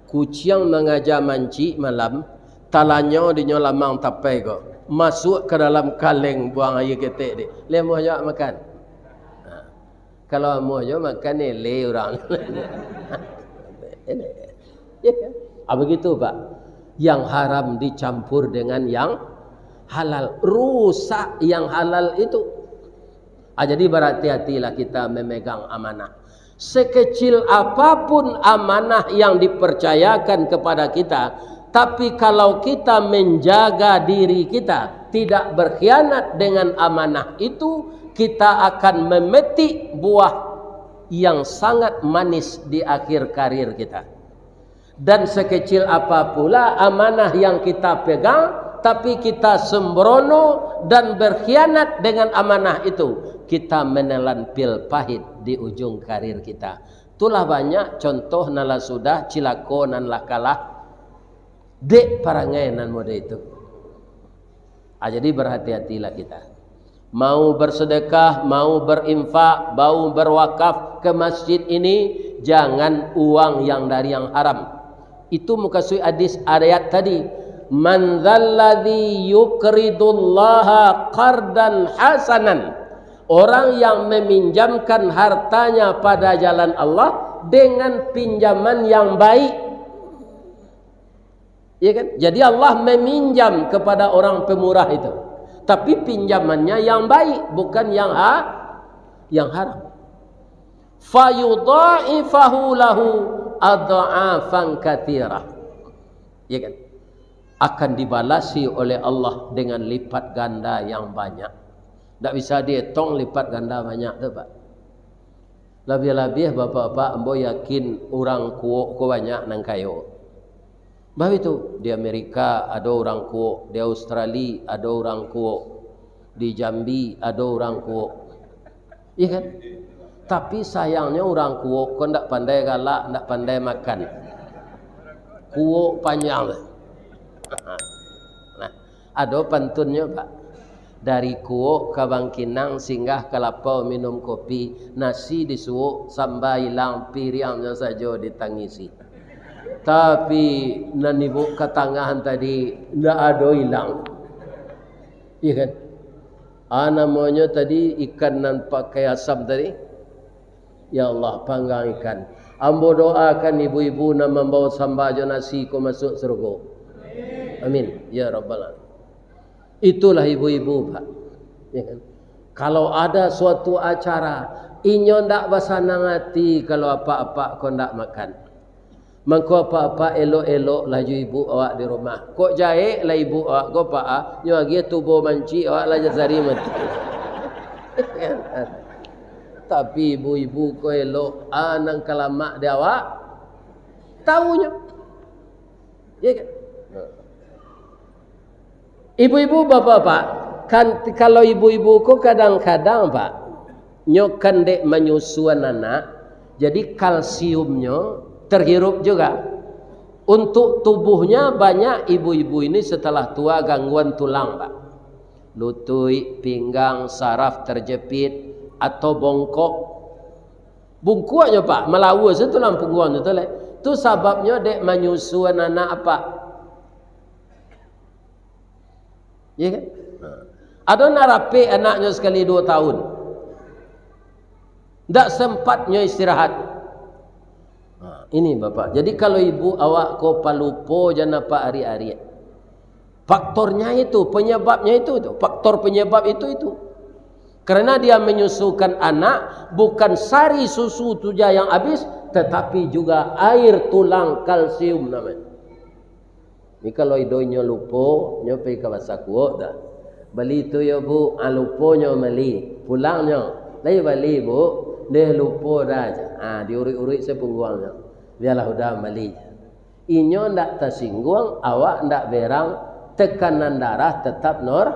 Kuciang mangaja mancik malam, talanyo dinyo lamang tapai ko. Masuak ka dalam kaleng buang aia ketek di. Lai amuah jo awak makan. Ha. Kalau amuah jo makan, eleh urang. Ah, begitu, Pak. Yang haram dicampur dengan yang halal. Rusak yang halal itu. Ah, jadi berhati-hatilah kita memegang amanah. Sekecil apapun amanah yang dipercayakan kepada kita, tapi kalau kita menjaga diri kita, tidak berkhianat dengan amanah itu, kita akan memetik buah yang sangat manis di akhir karir kita. Dan sekecil apa pula amanah yang kita pegang, tapi kita sembrono dan berkhianat dengan amanah itu, kita menelan pil pahit di ujung karir kita. Itulah banyak contoh nan lah sudah cilako, nan lah kalah dek parangai nan model itu. Ah, jadi berhati-hatilah kita. Mau bersedekah, mau berinfak, mau berwakaf ke masjid ini, jangan uang yang dari yang haram. Itu mukasuik hadis ayat tadi. "Man dzalladzi yuqridullaha qardan hasanan." Orang yang meminjamkan hartanya pada jalan Allah dengan pinjaman yang baik. Iya kan? Jadi Allah meminjam kepada orang pemurah itu. Tapi pinjamannya yang baik, bukan yang ha-, yang haram. "Fayudha'ifahu lahu adha'afan katsirah." Iya kan? Akan dibalasi oleh Allah dengan lipat ganda yang banyak. Ndak bisa dietong lipat ganda banyak tu, Pak. Labiah-labiah bapak-bapak, ambo yakin urang Kuok ko banyak nan kayo. Babitu, di Amerika ado urang Kuok, di Australia ado urang Kuok, di Jambi ado urang Kuok. Iya kan? Tapi sayangnyo urang Kuok ko ndak pandai galak, ndak pandai makan. Kuok panjang. Nah, ado pantunnyo, Pak. Dari Kuok ka Bangkinang, singgah ka Lapau minum kopi, nasi disuok, samba ilang, piriangnyo sajo ditangisi. Tapi nan ibo ka tangah tadi, ndak ado ilang. Iya kan? Ah, namonyo tadi ikan nan pakai asam tadi. Ya Allah, panggang ikan. Ambo doakan ibu-ibu nan mambawa samba jo nasi ko masuak sarugo. Amin. Ya Rabbal Alamin. Itulah ibu-ibu, Pak. Ya kan? Kalau ada suatu acara, inyo ndak basanang ati kalau apak-apak ko ndak makan. Mangko apak-apak elok-elok lah jo ibu awak di rumah. Kok jahek lah ibu awak ko, Pak, ah, nyo agiah tubo mancik awak lah jasari mati. Tapi ibu-ibu ko elok, ah, nan ka lamak di awak, taunyo. Iya kan? Ibu-ibu, bapak-bapak, kan, kalau ibu-ibu ko kadang-kadang, Pak, nyo kan dek manyusuan anak, jadi kalsiumnyo terhirup juga. Untuk tubuhnya banyak ibu-ibu ini setelah tua gangguan tulang, Pak. Lutuik, pinggang, saraf terjepit, atau bongkok. Bungkuaknyo, Pak, malawa se tulang pungguangnyo tu, leh. Tu sababnyo dek manyusuan anak, Pak. Iya kan? Nah. Ado nan rapek anaknyo sakali duo tahun. Ndak sempatnyo istirahat. Nah, ini, Bapak. Jadi, kalau ibu awak ko palupo jan apak ariak-ariak. Faktornya itu, penyebabnya itu, itu. Faktor penyebab itu, itu. Karena dia menyusukan anak, bukan sari susu tu ja yang habis, tetapi juga air tulang, kalsium namanya. Ni kalau ido inyo lupo, nyo pai ka Pasar Kuok dah. Bali tu yo, Bu, ah, lupo nyo bali. Pulangnyo, lai bali, Bu, deh lupo dah. Ah, diuruik-uruik se pungguangnyo. Bialah udah bali. Inyo ndak tasingguang, awak ndak berang, tekanan darah tetap nor-,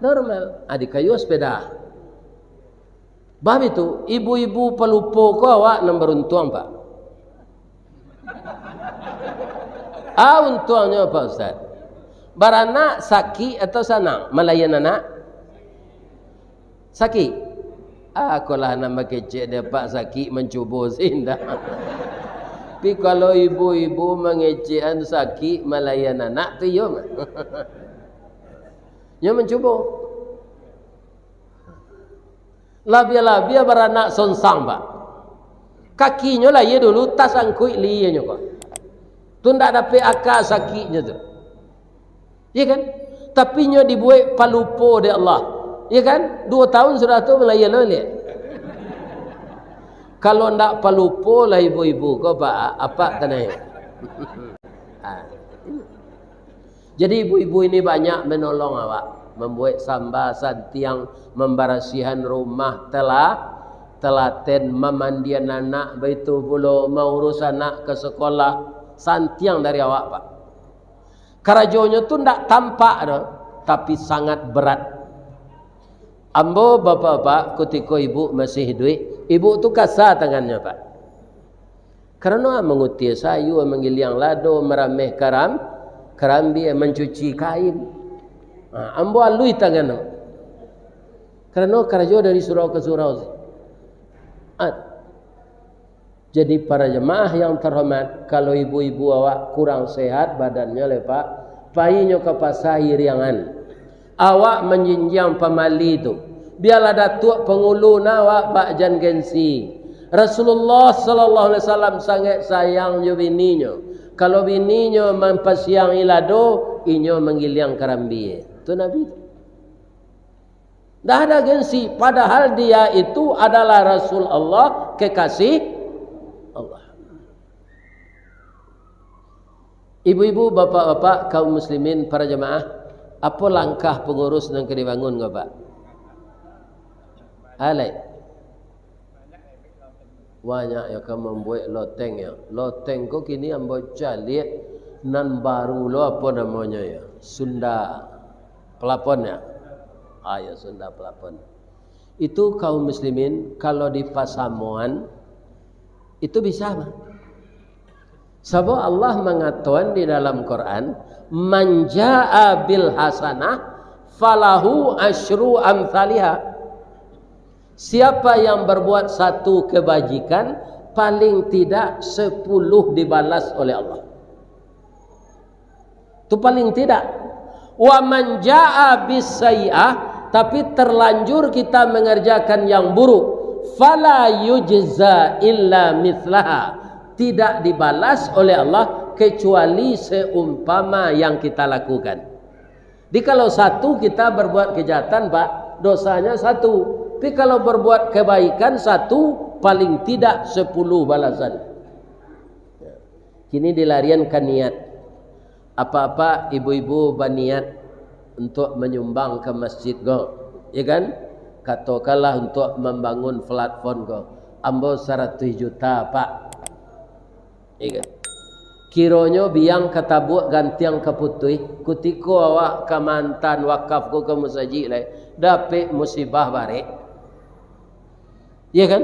Normal. Ah, dikayuah sepeda. Bab itu, ibu-ibu palupo ko awak nan baruntuang, Pak. Ah, untuangnyo, Pak Ustaz. Baranak sakik atau sanang? Malayan anak? Sakik. Ah, akolah nan bakecek dek Pak sakik mancubo si indak. Tapi kalau ibu-ibu mangecekan sakik malayan anak tu, iyo mah. Nyo mancubo. Labiah-labiah baranak sonsang, Pak. Kakinyo lah iyo dulu tasangkuik lienyo ko. Tu ndak dapek aka sakiknyo tu. Iya kan? Tapi nyo dibuek palupo dek Allah. Iya kan? Duo tahun sudah tu, mulai lo liek. Kalau ndak palupo lah ibu-ibu ko, Pak, apak tanai. Ah. Jadi ibu-ibu ini banyak menolong awak, membuek samba, santiang, mambarasiahan rumah, tela-, telaten, mamandian anak, baitu pulo maurus anak ka sekolah, santiang dari awak, Pak. Karajonyo tu ndak tampak doh, tapi sangat berat. Ambo, bapak-bapak, kutiko ibu masih iduik, ibu tu kasa tangannyo, Pak. Karano mangutia sayua, manggiliang lado, marameh karam-, karambia, mancuci kain. Ha, ambo aluih tangan tu. Karano karajo dari surau ka surau. Ah. Jadi, para jamaah yang terhormat, kalau ibu-ibu awak kurang sehat badannyo lai, Pak, painyo ka pasa iriangan. Awak manjinjiang pamali tu. Bialah datuak pangulu nah awak, Pak, jan gengsi. Rasulullah sallallahu alaihi wasallam sangaik sayang jo bininyo. Kalau bininyo mampasiangi lado, inyo manggiliang karambia. Tu Nabi tu. Dah ada gengsi, padahal dia itu adalah Rasul Allah, kekasih Allah. Ibu-ibu, bapak-bapak, kaum muslimin, para jamaah, apo langkah pangurus nan ka dibangun ko, Pak? Alai. Banyak yo ka mambuek loteng yo. Loteng ko kini ambo caliak nan baru lo, apo namonyo yo? Sunda. Pelapon yo? Ah, yo, Sunda pelapon. Itu kaum muslimin, kalau di pasamoan, itu bisa, Pak. Sabab Allah mangatoan di dalam Quran, "Man jaa bil hasanah falahu asyru amthaliha." Siapa yang berbuat satu kebajikan, paling tidak sepuluh dibalas oleh Allah. Tu paling tidak. "Wa man jaa bis sayyi'ah," tapi terlanjur kita mengerjakan yang buruk, "fala yujza illa mithlaha," tidak dibalas oleh Allah kecuali seumpama yang kita lakukan. Jadi kalau satu kita berbuat kejahatan, Pak, dosanya satu. Tapi kalau berbuat kebaikan satu, paling tidak sepuluh balasan. Kini dilarian ka niat. Apa-apa ibu-ibu baniat untuak manyumbang ka masjid ko, ya kan? Katokanlah untuak mambangun platform ko, ambo saratuih juta, Pak. Ya kan? Kironyo biang ka tabuak, gantiang ka putuih, kutiko awak ka maantaan wakaf ko ka musajik lai, dapek musibah barek. Ya kan?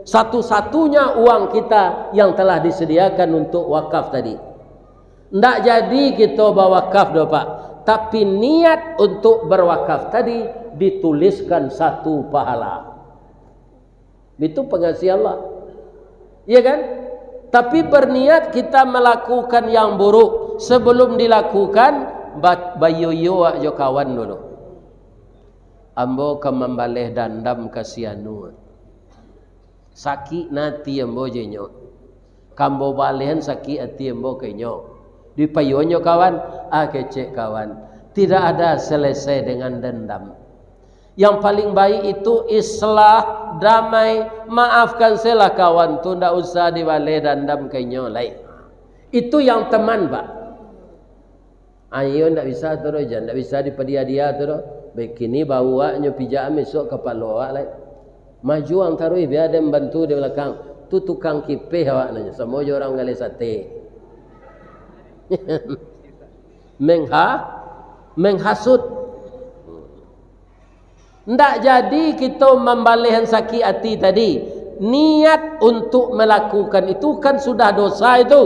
Satu-satunya uang kita yang telah disediakan untuk wakaf tadi. Ndak jadi kito bawakaf doh, Pak. Tapi niat untuk berwakaf tadi dituliskan satu pahala. Itu pengasih Allah. Ya kan? Tapi berniat kita melakukan yang buruk, sebelum dilakukan, ba-, bayoyo awak jo kawan dulu. Ambo ka mambaleh dandam ka si anu. Sakik na ati ambo jo inyo. Ka ambo balehan sakik ati ambo ka inyo. Dipayuanyo kawan, ah, kecek kawan. Tidak ada selesai dengan dendam. Yang paling baik itu islah, damai, maafkan sajolah kawan tu, ndak usah dibaleh dandam ka inyo lai. Itu yang teman, Pak. Ayo ndak bisa tu doh, jan ndak bisa dipadia-dia tu doh. Baik kini bau awak nyo pijak, besok kapalo awak lai. Maju ang taruih, bia den bantu di balakang. Tu tukang kipeh awak nanyo, samo jo urang galeh sate. Mengha-, menghasut. Ndak jadi kito mambalehan sakik ati tadi. Niat untuk melakukan itu kan sudah dosa itu,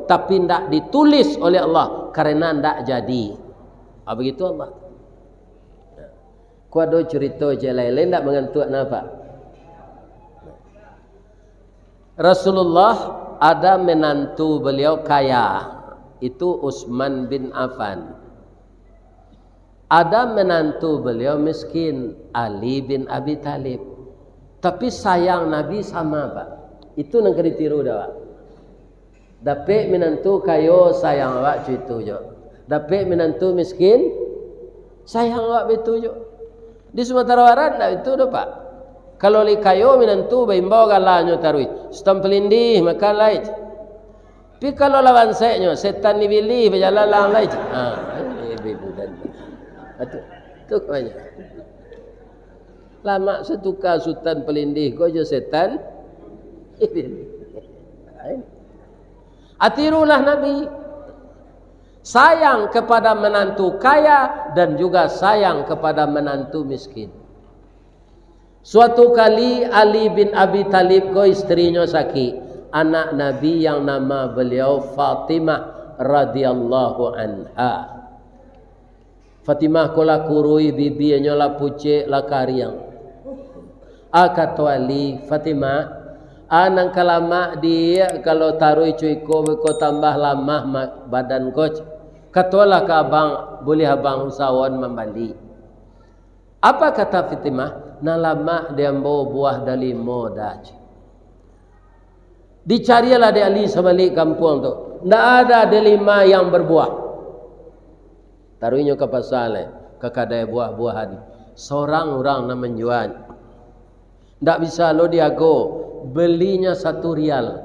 tapi ndak ditulis oleh Allah karena ndak jadi. Ah, begitu Allah. Ko ado curito je lain-lain, ndak mangantuak napa. Rasulullah ada menantu beliau kaya, itu Utsman bin Affan. Ada menantu beliau miskin, Ali bin Abi Thalib. Tapi sayang Nabi sama, Pak. Itu nan ka ditiru dah, Pak. Dapek minantu kayo, sayang awak co itu jo. Dapek minantu miskin, sayang awak baitu jo. Di Sumatera Barat ndak itu doh, Pak. Kalau lai kayo minantu baimbau galanyo taruih, Sutan Palindih, makan lai. Tapi kalau lawan seknyo, setan Ibilih, bajalan lang lai. Ha, Ibilih dan. Itu, itu banyak. Lamak satuka Sutan Palindih ko jo setan. Atirulah Nabi. Sayang kepada menantu kaya dan juga sayang kepada menantu miskin. Suatu kali Ali bin Abi Thalib ko istrinyo sakik. Anak Nabi yang nama beliau Fatimah radhiyallahu anha. Fatimah ko lah kuruih, bibinyo lah pucek, lah kariang. A, kato Ali, "Fatimah, a nan ka lamak diak, kalau taruih co iko beko tambah lamah ma-, badan ko. Katolah ka abang, buliah abang usahoan mambali." Apa kata Fatimah? "Nan lamak di ambo buah dalimo dah." Dicarilah dek Ali sabalik kampuang tu. Ndak ada delima yang berbuah. Taruihnyo ka pasa lai, ka kadai buah-buahan. Sorang urang nan manjua. Ndak bisa lo diago, belinya satu rial.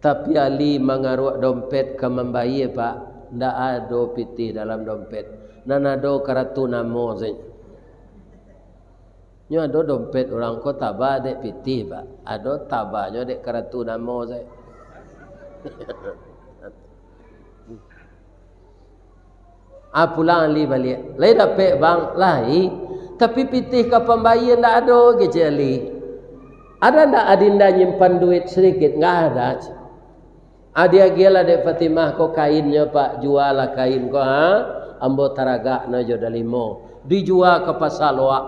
Tapi Ali mangaruak dompet ka mambayie, Pak. Ndak ado pitih dalam dompet. Nan ado karatu namo sajo. Nyo ado dompet urang ko taba dek pitih, Pak. Ado tabanyo dek karatu namo sajo. Ah, pulang Ali baliak. Lai dapek, Bang? Lai. Tapi pitih ka pambayie ndak ado, kecek Ali. Ada ndak adinda nyimpan duit sadikit? Nggak ada. Ah, diagiahlah dek Fatimah ko kainnyo, Pak, jualah kain ko, ha? Ambo taragak no jo dalimo. Dijua ka pasa Loak.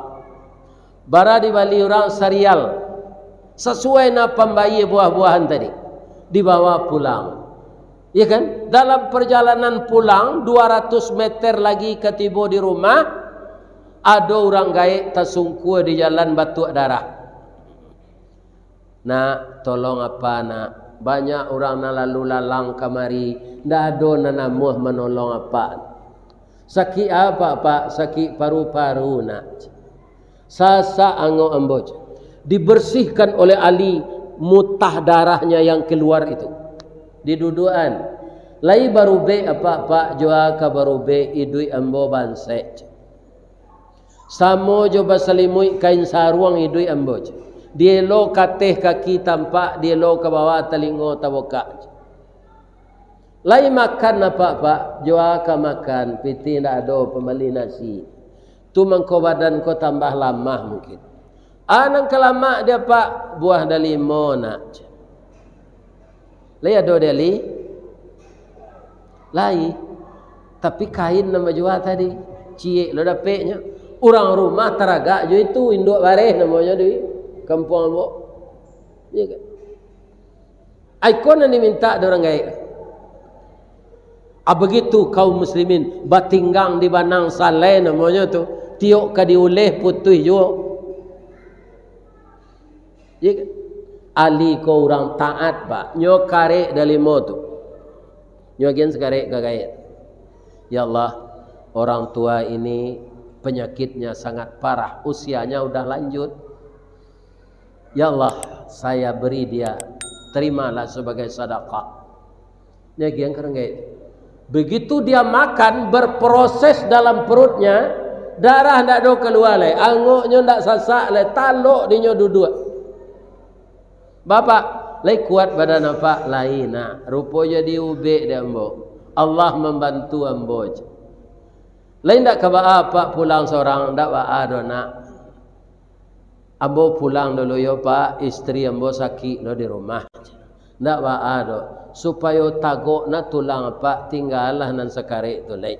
Bara dibali urang sarial. Sasuai na pambayie buah-buahan tadi. Dibawa pulang. Ya kan? Dalam perjalanan pulang, dua ratus meter lagi ka tibo di rumah, ado urang gaek tasungkua di jalan batuak darah. "Nak, tolong apa, Nak? Banyak urang nan lalu lalang kamari, ndak ado nan namuah manolong apa." "Sakik apa, Pak?" "Sakik paru-paru, Nak." "Sasak angok ambo." Dibersihkan oleh Ali mutah darahnya yang keluar itu. Diduduakan. "Lai barubek apa, Pak?" "Jua ka barubek, iduik ambo bansek." "Samo jo basalimuik kain saruang iduik ambo. Dielo ka ateh kaki tampak, dielo ka bawah talingo tabukak." "Lai makan apa, Pak?" "Jua ka makan, pitih ndak ado pambali nasi. Tu mangko badan ko tambah lamah mungkin." "A nan ka lamak di apa?" "Buah dalimo, Nak." "Lai ado di Ali?" "Lai. Tapi kain nan bajua tadi, ciek lo dapeknyo. Urang rumah taragak jo itu, induak bareh namonyo di kampuang ambo." Iya kan? Ai ko nan dimintak dek urang gaek. Ah, begitu kaum muslimin, batinggang di banang salai namonyo tu, tiok ka diuleh putuih juo. Iya kan? Ali ko urang taat, Pak. Nyo karek dalimo tu. Nyo agian sakarek ka gaek. Ya Allah, orang tua ini penyakitnya sangat parah, usianya udah lanjut. Ya Allah, saya beri dia, terimalah sebagai sadakah. Nyo agian ka urang gaek. Begitu dia makan, berproses dalam perutnya, darah ndak ado kalua lai, angoknyo ndak sasak lai, talok dinyo duduak. "Bapak, lai kuat badan Apak?" "Lai, Nak. Rupo jadi ubek dek ambo. Allah mambantu ambo." Lai ndak ka baa, Pak, pulang sorang? Ndak baa doh, Nak. Ambo pulang dulu yo, Pak, istri ambo sakik lo di rumah. Ndak baa doh. Supayo tagok na tulang, Pak, tinggalah nan sakarek tu lai.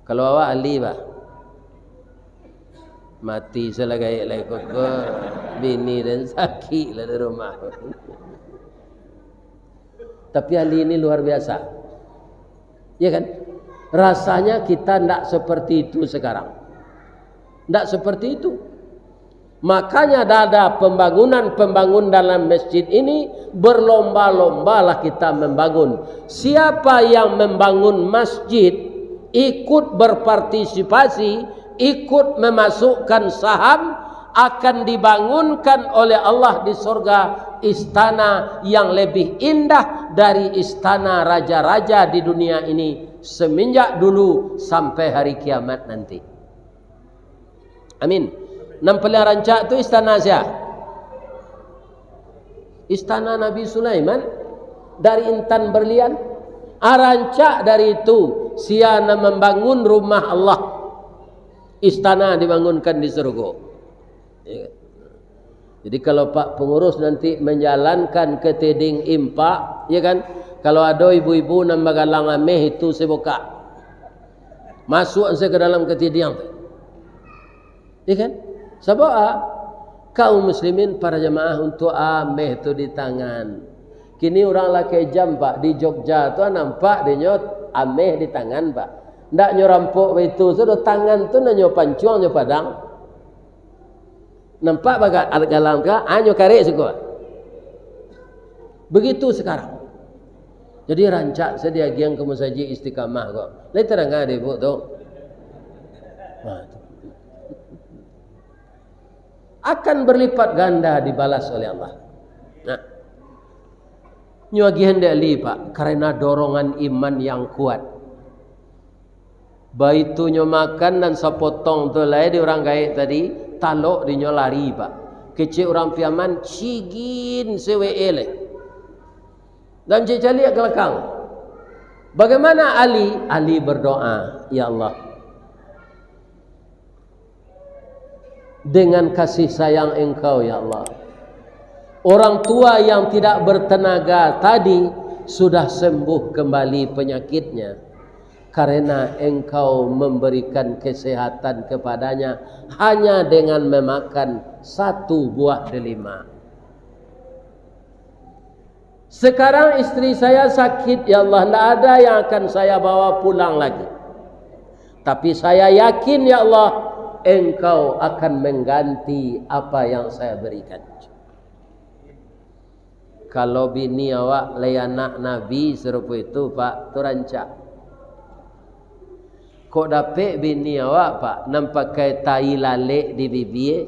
Kalau awak ahli, bah, mati salah gaek lai kok, kok bini den sakik lah di rumah. Tapi ahli ini luar biasa. Ya kan? Rasanya kita ndak seperti itu sekarang. Ndak seperti itu. Makanya ada pembangunan-pembangun dalam masjid ini, berlomba-lombalah kita membangun. Siapa yang membangun masjid, ikut berpartisipasi, ikut memasukkan saham, akan dibangunkan oleh Allah di sorga istana yang lebih indah dari istana raja-raja di dunia ini, semenjak dulu sampai hari kiamat nanti. Amin. Nan paling rancak tu istana sia? Istana Nabi Sulaiman dari intan berlian. Ah, rancak dari itu, sia nan mambangun rumah Allah. Istana dibangunkan di surga. Ya. Jadi, kalau Pak Pengurus nanti menjalankan ketiding impak, ya kan? Kalau ado ibu-ibu nan bagalang ameh, itu se bukak. Masuk se ka dalam ketiding. Ya kan? Sabab, ah, kaum muslimin, para jamaah, untuak ameh tu di tangan. Kini urang lakek jam, Pak, di Jogja tu, ah, nampak dinyo ameh di tangan, Pak. Ndak nyo rampok baitu, sudah tangan tu nan nyo pancuang, nyo padang. Nampak baga-, galang ka, ah, nyo karek siko. Begitu sekarang. Jadi, rancak se diagiang ka Masajid Istiqamah ko. Lai tadanga dek Ibu tu? Nah, tu. Akan berlipat ganda dibalas oleh Allah. Nah. Nyo agiahan dek Pak, karena dorongan iman yang kuat. Baitu nyo makan nan sapotong tu lai di urang gaek tadi, talok dinyo lari, Pak. Kecek urang Piaman, cigin se we lai. Dan cek caliak ka lakang. Bagaimana Ali? Ali berdoa, "Ya Allah, dengan kasih sayang Engkau, ya Allah, orang tua yang tidak bertenaga tadi sudah sembuh kembali penyakitnya, karena Engkau memberikan kesehatan kepadanya hanya dengan memakan satu buah delima. Sekarang istri saya sakit, ya Allah, ndak ada yang akan saya bawa pulang lagi. Tapi saya yakin, ya Allah, Engkau akan mengganti apa yang saya berikan." Kalau bini awak lai anak Nabi sarupo itu, Pak, tu rancak. Kok dapek bini awak, Pak, nan pakai tai lalek di bibia,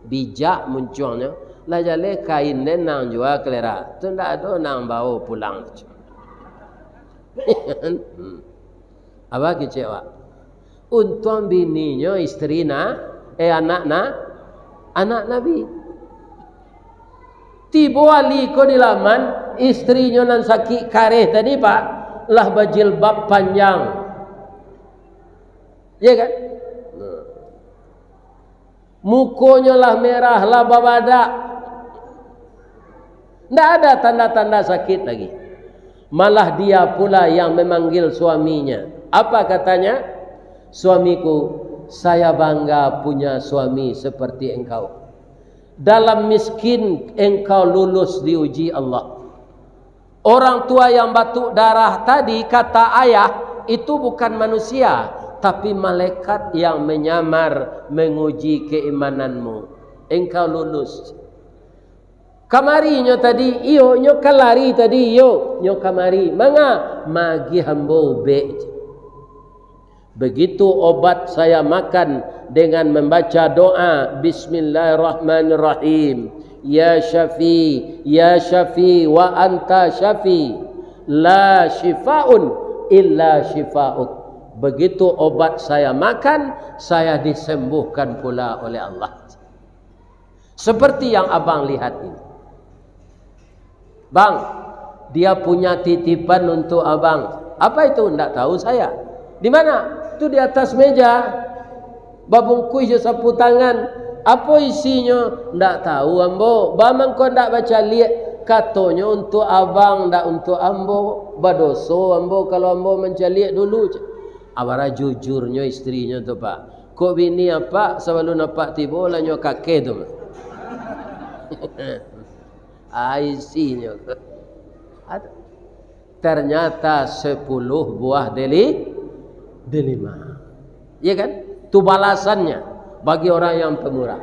bijak muncuangnyo, lah jaleh kain den nan jua kalera, tu ndak ado nan bao pulang. Hmm. Apo kecek awak? Untuang bininyo istri na, eh, anak na, anak Nabi. Tibo Ali ko di laman, istrinyo nan sakik kareh tadi, Pak, lah bajilbab panjang. Ya kan? Nah. Mukonyo lah merah, lah babadak. Ndak ada tanda-tanda sakit lagi. Malah dia pula yang memanggil suaminya. Apa katanya? "Suamiku, saya bangga punya suami seperti engkau. Dalam miskin engkau lulus diuji Allah. Orang tua yang batuk darah tadi, kata ayah, itu bukan manusia, tapi malaikat yang menyamar menguji keimananmu. Engkau lulus." Kamarinyo tadi, iyo, nyo kalari tadi, iyo, nyo kamari. Manga? Magiah ambo ubek. Begitu obat saya makan dengan membaca doa, "Bismillahirrahmanirrahim. Ya Syafi, ya Syafi, wa anta Syafi. La syifaun illa syifauk." Begitu obat saya makan, saya disembuhkan pula oleh Allah. Seperti yang abang lihat ini. "Bang, dia punya titipan untuk abang. Apa itu? Ndak tahu saya. Di mana? Tu di atas meja. Babungkuih jo sapu tangan. Apo isinyo? Ndak tahu ambo. Ba mangko ndak bacaliak? Katonyo, untuak abang, ndak untuak ambo. Badoso ambo kalau ambo mancaliak dulu, cek. Abara jujurnyo istrinyo tu, Pak. Kok bini apak, sabalun apak tibo, lah nyo kakeh tu. Ah, isinyo. Ada. Ternyata sepuluh buah deli-, delima. Ya kan? Itu balasannya bagi orang yang pemurah.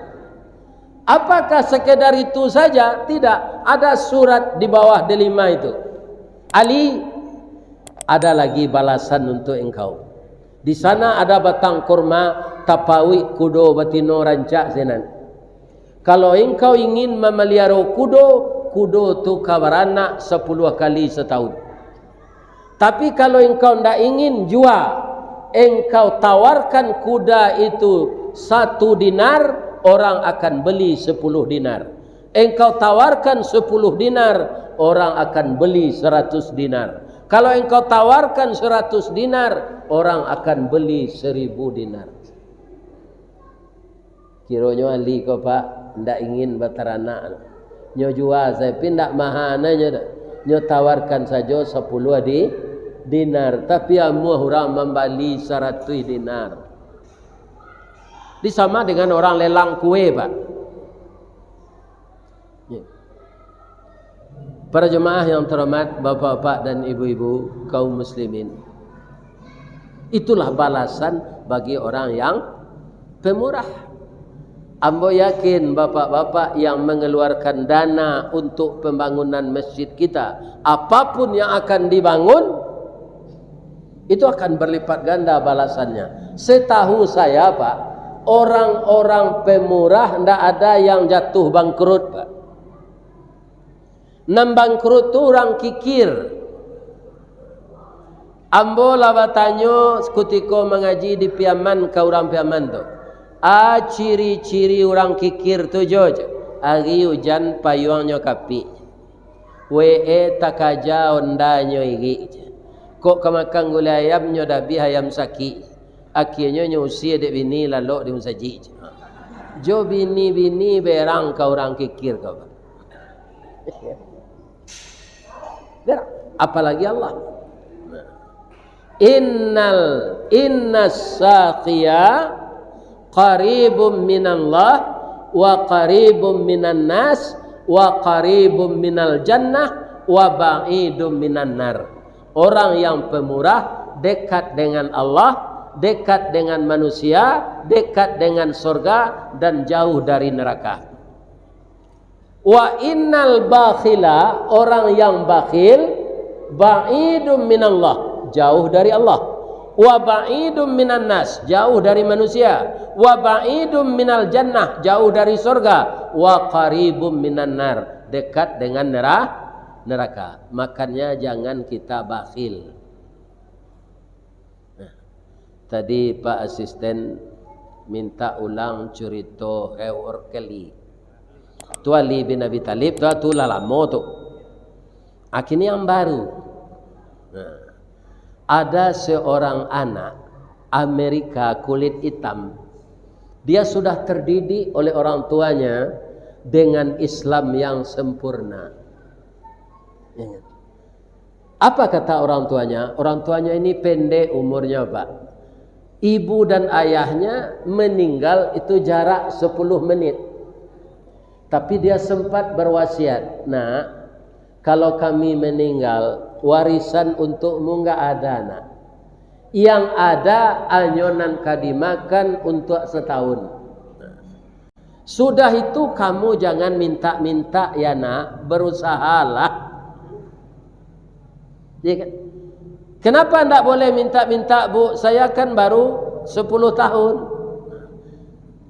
Apakah sekedar itu saja? Tidak. Ada surat di bawah delima itu. Ali, ada lagi balasan untuk engkau. Di sana ada batang kurma, tapauik kudo batino rancak sinan. Kalau engkau ingin mamaliaro kudo, kudo tu ka baranak sapuluah kali satahun. Tapi kalau engkau ndak ingin, jua. Engkau tawarkan kuda itu satu dinar, orang akan beli sapuluh dinar. Engkau tawarkan sapuluh dinar, orang akan beli saratus dinar. Kalau engkau tawarkan saratus dinar, orang akan beli saribu dinar. Kironyo Ali ko, Pak, ndak ingin bataranak. Nyo jua sajo, tapi ndak maha nyo doh. Nyo tawarkan sajo sapuluah di-, dinar, tapi amuah urang mambali saratuih dinar. Di sama dengan orang lelang kue, Pak. Ya. Para jemaah yang terhormat, bapak-bapak dan ibu-ibu, kaum muslimin. Itulah balasan bagi orang yang pemurah. Ambo yakin bapak-bapak yang mengeluarkan dana untuk pembangunan masjid kita, apapun yang akan dibangun, itu akan berlipat ganda balasannya. Setahu saya, Pak, orang-orang pemurah ndak ada yang jatuh bangkrut, Pak. Nan bangkrut tu urang kikir. Ambo lah batanyo kutiko mangaji di Piaman ka urang Piaman tu. A ciri-ciri urang kikir tu jo, cek. Ari ujan payuangnyo kapik. We e takaja ondanyo irik, cek. Kok ka makan gulai ayam nyo dabih ayam sakik. Akienyo nyo usie dek bini lalok di musajik, cek. Jo bini-bini berang ka urang kikir ko, Pak. Berang. Apalagi Allah. Innal, innas saqiya qaribum minallah wa qaribum minan nas wa qaribum minal jannah wa ba'idum minan nar. Orang yang pemurah dekat dengan Allah, dekat dengan manusia, dekat dengan sorga, dan jauh dari neraka. Wa innal bakhila, orang yang bakhil, ba'idum minallah, jauh dari Allah. Wa ba'idum minan nas, jauh dari manusia. Wa ba'idum minal jannah, jauh dari sorga. Wa qaribum minan nar, dekat dengan nera-, neraka. Makanya jangan kita bakhil. Nah, tadi Pak Asisten minta ulang curito Hewor Kelly. Tu Ali bin Abi Thalib tu, tu lah lamo tu. Akhirnya yang baru. Nah, ada seorang anak Amerika kulit hitam. Dia sudah terdidik oleh orang tuanya dengan Islam yang sempurna. Ingat. Apa kata orang tuanya? Orang tuanya ini pendek umurnya, Pak. Ibu dan ayahnya meninggal itu jarak sepuluh menit. Tapi dia sempat berwasiat, "Nak, kalau kami meninggal, warisan untukmu nggak ada, Nak. Yang ada hanyo nan ka dimakan untuak setahun." Sudah itu, kamu jangan minta-minta ya, Nak, berusahalah. Ya kan? Kenapa ndak boleh minta-minta, Bu? Saya kan baru sepuluh tahun.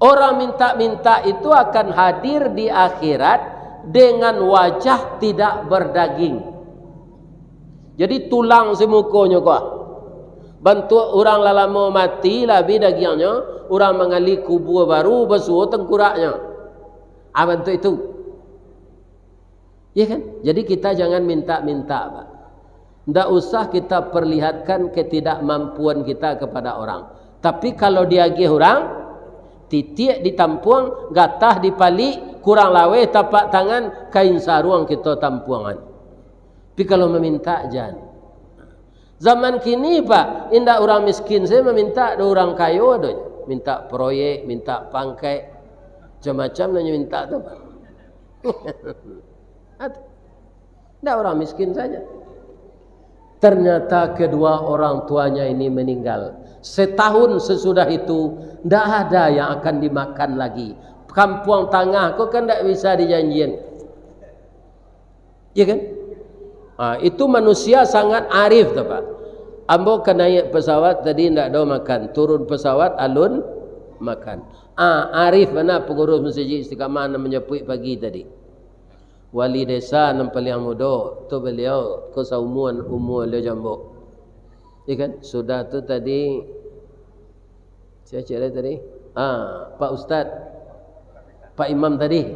Orang minta-minta itu akan hadir di akhirat dengan wajah tidak berdaging. Jadi tulang simukonyo ko. Bantuak urang lah lamo mati, lah abih dagiangnyo, urang manggali kubua baru, basuo tengkuraknyo. Ah, bantuak itu. Ya kan? Jadi kita jangan minta-minta, Pak. Ndak usah kita perlihatkan ketidakmampuan kita kepada orang. Tapi kalau diagiah orang, titiak ditampuang, gatah dipalik, kurang laweh tapak tangan, kain saruang kito tampuangan. Tapi kalau mamintak, jan. Zaman kini, Pak, indak urang miskin sajo mamintak, do urang kayo ado. Mintak proyek, mintak pangkek, macam-macam nan nyo mintak tu, Pak. Indak urang miskin sajo. Ternyata kedua orang tuanya ini meninggal. Setahun sesudah itu, ndak ada yang akan dimakan lagi. Kampuang Tangah ko kan ndak bisa dijanjian. Iya kan? Ah, itu manusia sangat arif tu, Pak. Ambo ka naiak pesawat tadi, ndak ado makan. Turun pesawat, alun makan. Ah, arif bana pengurus Masjid Istiqamah nan manyapuik pagi tadi. Wali desa nan paliang mudo, tu baliau ko saumuan umua baliau jo ambo. Iya kan? Sudah tu tadi, sia cek lai tadi? Ah, Pak Ustaz. Pak Imam tadi.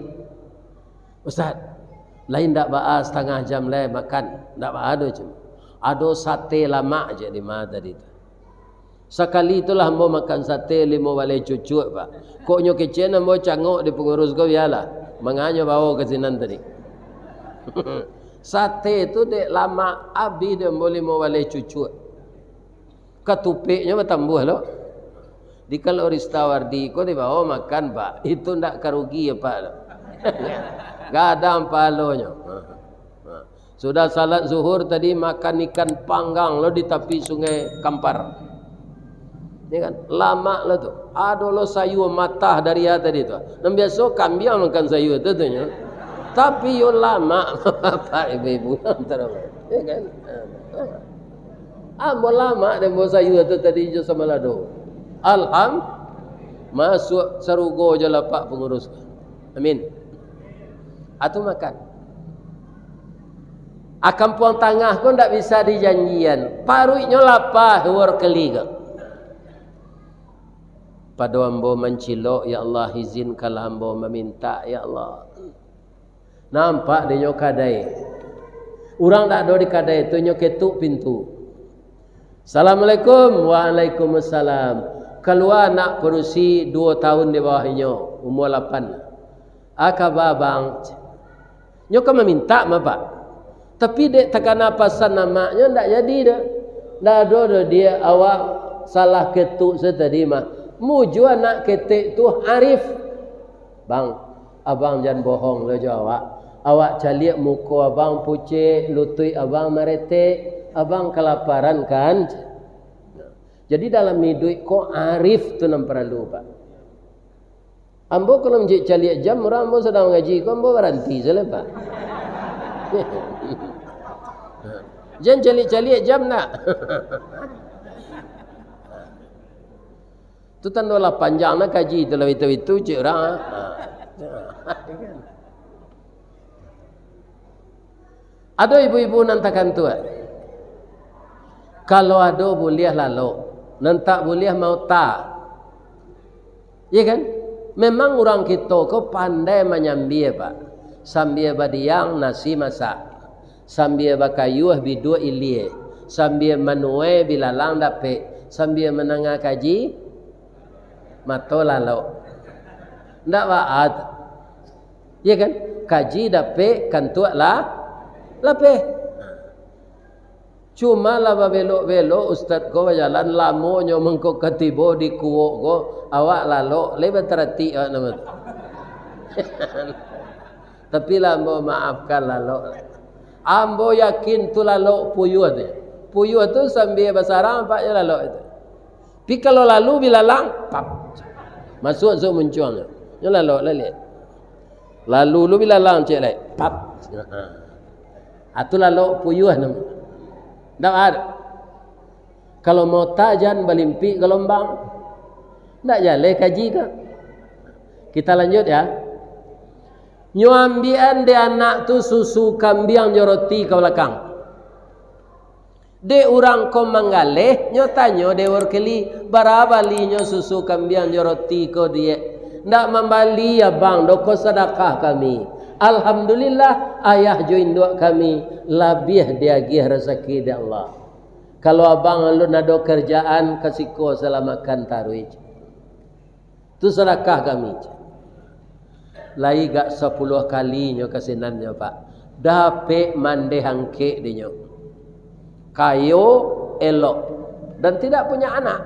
"Ustaz, lain ndak baa satangah jam lai makan?" "Ndak baa doh," cek. "Ado sate lamak," cek, "di ma tadi tu." Sakali tu lah ambo makan sate limo baleh cucuak, Pak. Kok nyo kecek ambo cangok di pangurus ko, bialah. Manganyo bawo ka sinan tadi. Sate tu dek lamak, abih dek ambo limo baleh cucuak. Katupeknyo batambuah lo. Di kalau Ristawardi ko dibawo makan, Pak. Itu ndak karugi, Pak, lo. Gadang pahalonyo. Ha. Sudah salat zuhur tadi, makan ikan panggang lo di tapi Sungai Kampar. Iya kan? Lamak lo tu. Ado lo sayua matah dari a tadi tu. Nan biaso kambiang makan sayua tu, tu nyo. Tapi yo lamak, Bapak Ibu-ibu. Iya kan? Ambo lamak dek ambo sayua tu tadi jo samalado. Alham, masuak sarugo jo lapak pangurus. Amin. Atu makan. A Kampuang Tangah ko ndak bisa dijanjian. Paruiknyo lapa, workeli ko. Pado ambo mancilok, ya Allah, izinkanlah ambo mamintak, ya Allah. Nampak dek nyo kadai. Urang ndak ado di kadai tu, nyo ketuk pintu. "Assalamualaikum." "Waalaikumsalam." Kalua anak padusi duo tahun di bawah inyo, umua lapan. "A kaba, Bang?" Nyo ka mamintak mah, Pak. Tapi dek takana pasan amaknyo, ndak jadi doh. Ndak ado doh, dia awak salah ketuk sajo tadi mah. Mujua anak ketek tu arif. "Bang, abang jan bohong lo jo awak. Awak caliak muko abang pucek, lutuik abang maretek, abang kalaparan kan?" Jadi dalam iduik ko arif tu nan paralu, Pak. Ambo kalau mancaliak jam, urang ambo sadang mangaji ko, ambo baranti sajo lai, Pak. Jan caliak-caliak jam nak. Tu tando lah panjang nah kaji tu lah, itu-itu cik urang. Ha. Ado ibu-ibu nan takantuak. Kalau ado buliah lalok, nan tak buliah maota. Iya kan? Memang urang kito ko pandai manyambia, Pak. Sambia badiang nasi masak. Sambia bakayuah biduak ilia. Sambia manuai bilalang dapek. Sambia mandanga kaji mato lalok. Ndak baa tu. Iya kan? Kaji dapek, kantuak lah lapeh. Cuma lah babelok-belok ustaz ko bajalan, lamonyo mangko ka tibo di kuwok ko, awak lalok, lai bataratik awak namo tu. Tapi lah ambo maafkan lalok. Ambo yakin tu lalok puyuah tu. Puyuah tu sambia basarang, nampaknyo lalok itu. Tapi kalau lalu bilalang, pap. Masuak suok muncuang. Nyo lalok lah liek. Lalu lu bilalang cek lai, pap. Ha. Atu lalok puyuah namo. Ndak ado. Kalau maota jan balimpik galombang. Ndak jaleh kaji ka. Kita lanjut ya. Nyo ambiakan dek anak tu susu kambiang jo roti ka balakang. Dek urang ko manggaleh, nyo tanyo dek workeli, bara balinyo susu kambiang jo roti ko, Diak? Ndak mambali, Abang, do ko sadakah kami. Alhamdulillah, ayah jo induak kami labiah diagiah rasaki dek Allah. Kalau abang alun ado karajaan, ka siko salamakan taruih. Tu sadakah kami. Lai gak sapuluah kalinyo ka sinannyo, Pak. Dapek mandeh angkek dinyo. Kayo, elok, dan tidak punya anak.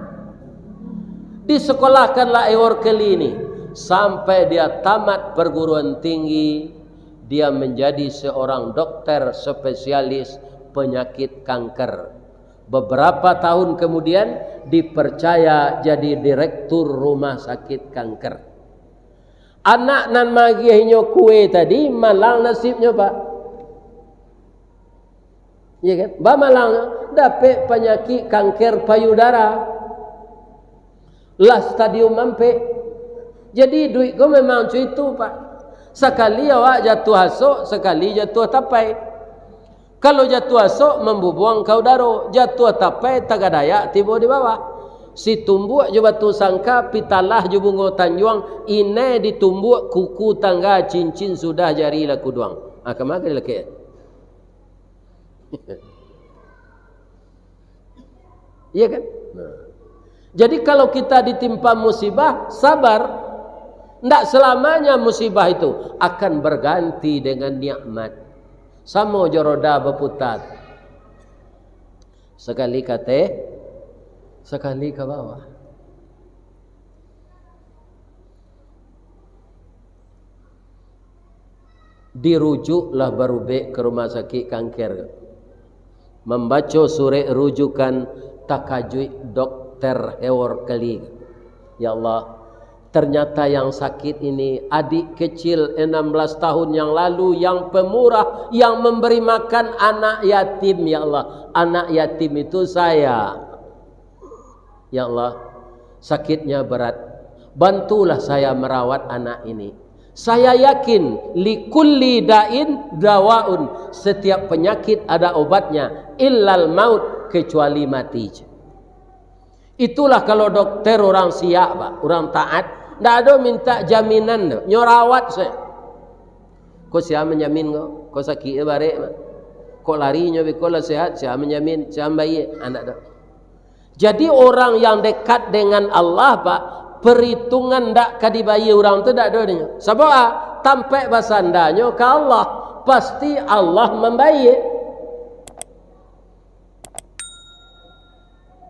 Disekolahkanlah Ewor Keli ini sampai dia tamat perguruan tinggi, dia menjadi seorang dokter spesialis penyakit kanker. Beberapa tahun kemudian, dipercaya jadi direktur rumah sakit kanker. Anak nan maagiahnyo kue tadi malang nasibnyo, Pak. Iya kan? Bamalang, dapek panyakik kanker payudara. Lah stadium ampek. Jadi, iduik ko memang cam itu, Pak. Sakali awak jatuah asok, sakali jatuah tapai. Kalau jatuah asok, mambubuang ka udaro, jatuah tapai, tagadayak tibo di bawah. Situmbuak jo batu sangka, pitalah jo bungo tanjuang, inai ditumbuak kuku tangga, cincin sudah jari lah kuduang. Ah, kama ka dilakek? Iya kan? Nah. Jadi, kalau kita ditimpa musibah, sabar. Ndak selamanya musibah itu akan berganti dengan nikmat. Samo jo roda baputa. Sakali ka ateh, sakali ka bawah. Dirujuklah Barubek ka rumah sakik kanker. Mambaco surek rujukan, takajuik dokter Hewor Keli. Ya Allah, ternyata yang sakit ini adik kecil enam belas tahun yang lalu, yang pemurah, yang memberi makan anak yatim, ya Allah. Anak yatim itu saya. Ya Allah, sakitnya berat. Bantulah saya merawat anak ini. Saya yakin, likulli da'in dawaun, setiap penyakit ada obatnya, illal maut, kecuali mati. Itulah kalau dokter urang siak, Pak, urang taat, ndak ado minta jaminan tu, nyo rawat sajo. Ko sia manjamin ko? Ko sakik barek, Pak. Ko lari nyo beko lah sehat, sia manjamin, sia mambayia? Ndak ado. Jadi, orang yang dekat dengan Allah, Pak, perhitungan ndak ka dibayia urang tu ndak ado dinyo. Sabab, ah, tampek basandanyo ka Allah, pasti Allah mambayia.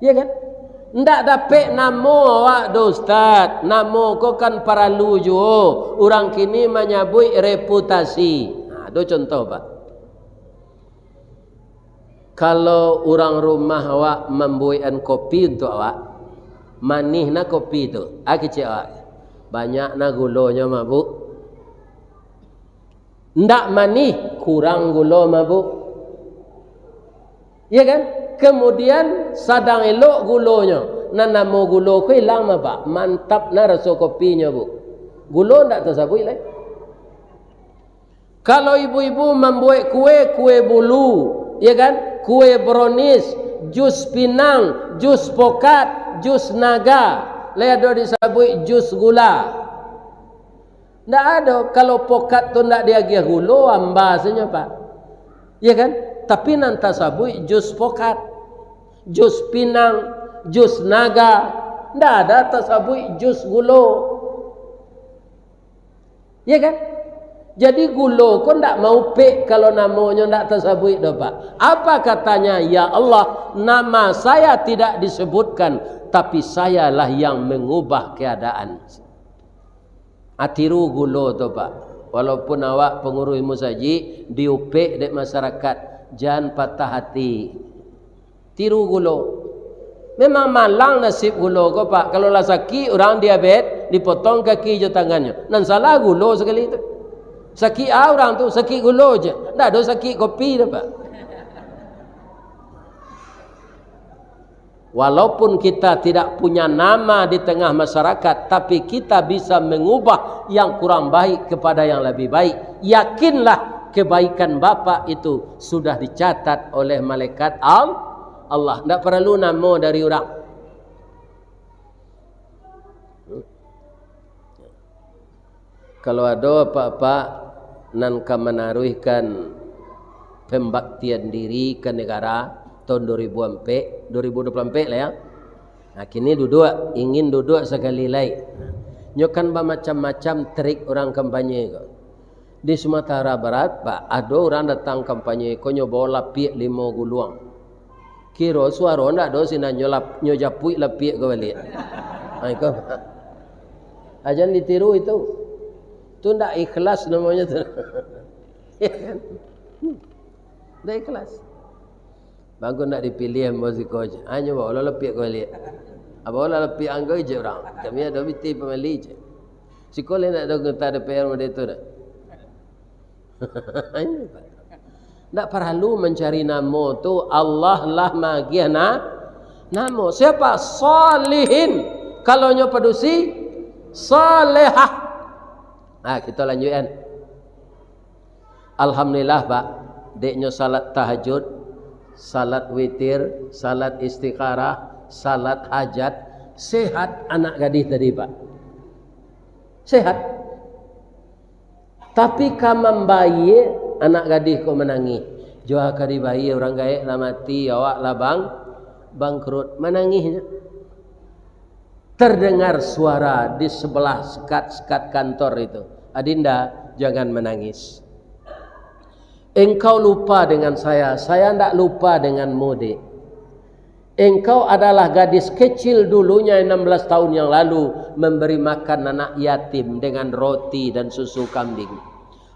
Iya kan? Ndak dapek namo awak doh, Ustaz. Namo ko kan paralu juo. Urang kini manyabuik reputasi. Nah, ado contoh, Pak. Kalau urang rumah awak mambuekan kopi untuak awak, manih na kopi tu, ah, kecek awak, banyak na gulonyo, mabuk. Ndak manih, kurang gulo, mabuk. Iya kan? Kemudian sadang elok gulonyo, nan namo gulo ko ilang, mabuk. Mantap na raso kopinyo, Bu. Gulo ndak tasabuik lai. Kalau ibu-ibu mambuek kue, kue bulu, ya kan? Kue brownies, jus pinang, jus pokat, jus naga, lai ado disabuik jus gula. Ndak ado, kalau pokat tu ndak diagiah gulo, amba sajo, Pak. Ya kan? Tapi nan tasabuik jus pokat, jus pinang, jus naga, ndak ada tasabuik jus gulo. Ya kan? Jadi gulo ko ndak maupek kalau namonyo ndak tasabuik doh, Pak. Apa katanya, "Ya Allah, nama saya tidak disebutkan, tapi sayalah yang mengubah keadaan." Atiru gulo tu, Pak. Walaupun awak panguruih musajik, diupek dek masyarakat, jan patah ati. Tiru gulo. Memang malang nasib gulo ko, Pak. Kalau lah sakik, urang diabet, dipotong kaki jo tangannyo. Nan salah gulo sakali tu. Sakik a urang tu, sakik gulo je. Ndak ado sakik kopi tu, Pak. Walaupun kita tidak punya nama di tengah masyarakat, tapi kita bisa mengubah yang kurang baik kepada yang lebih baik. Yakinlah, kebaikan Bapak itu sudah dicatat oleh malaikat Al-, Allah. Ndak paralu namo dari urang. Kalau ado apak-apak nan ka manaruihkan pambaktian diri ka nagara tahun dua ribu ampek, dua ribu dua puluh ampek lah ya. Nah, kini duduak, ingin duduak sakali lai. Nyo kan bamacam-macam trik urang kampanye ko. Di Sumatera Barat, Pak, ado urang datang kampanye ko nyo bawa lapiak limo guluang. Kiro suaro ndak ado sinan nyo lap-, nyo japuik lapiak ko baliak. Ha, iko, Pak. Ajan ditiru itu. Tu ndak ikhlas namonyo tu. Ya kan? Hmm. Ndak ikhlas. Bangko ndak dipiliah ambo siko je. Hanyo bawa lah lapiak ko baliak. Bawa lah lapiak anggo je urang. Kami ado pitih pambali je. Siko lai ndak ado anggota D P R model tu dah. Ndak paralu mancari namo tu, Allah lah maagiah na-, namo. Siapa? Salihin. Kalau nyo padusi, salehah. Nah, kita lanjutkan. Alhamdulillah, Pak. Dek nyo salat tahajud, salat witir, salat istikharah, salat hajat, sehat anak gadih tadi, Pak. Sehat. Tapi ka mambayie, anak gadih ko manangih. Jo ka dibayie, urang gaek lah mati, awak lah bang-, bangkrut. Manangihnyo. Terdengar suara di sebelah sekat-sekat kantor itu, "Adinda, jangan menangis. Engkau lupa dengan saya, saya ndak lupa denganmu, Dek. Engkau adalah gadis kecil dulunya enam belas tahun yang lalu memberi makan anak yatim dengan roti dan susu kambing.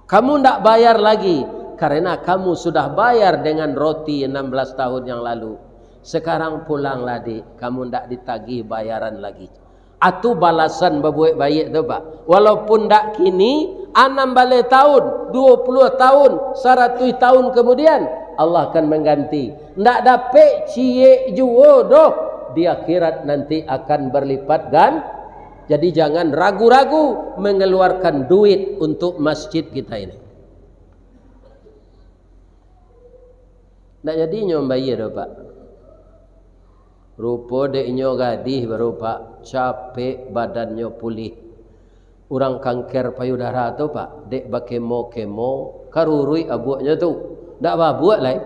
Kamu ndak bayar lagi, karena kamu sudah bayar dengan roti enam belas tahun yang lalu. Sekarang pulanglah, Dek, kamu ndak ditagih bayaran lagi." Atu balasan babuek baiak tu, Pak. Walaupun ndak kini, anam baleh tahun, duo puluah tahun, saratuih tahun kamudian, Allah akan mangganti. Ndak dapek ciek juo doh, di akhirat nanti akan barlipat gan-, jadi jangan ragu-ragu mangaluarkan duit untuk masjid kita ini. Ndak jadi nyo mambayie doh, Pak. Rupo dek nyo gadih baru, Pak, capek badannyo pulih. Urang kanker payudara tu, Pak, dek bakemo-kemo, karuruik abuaknyo tu. Ndak babuak lai.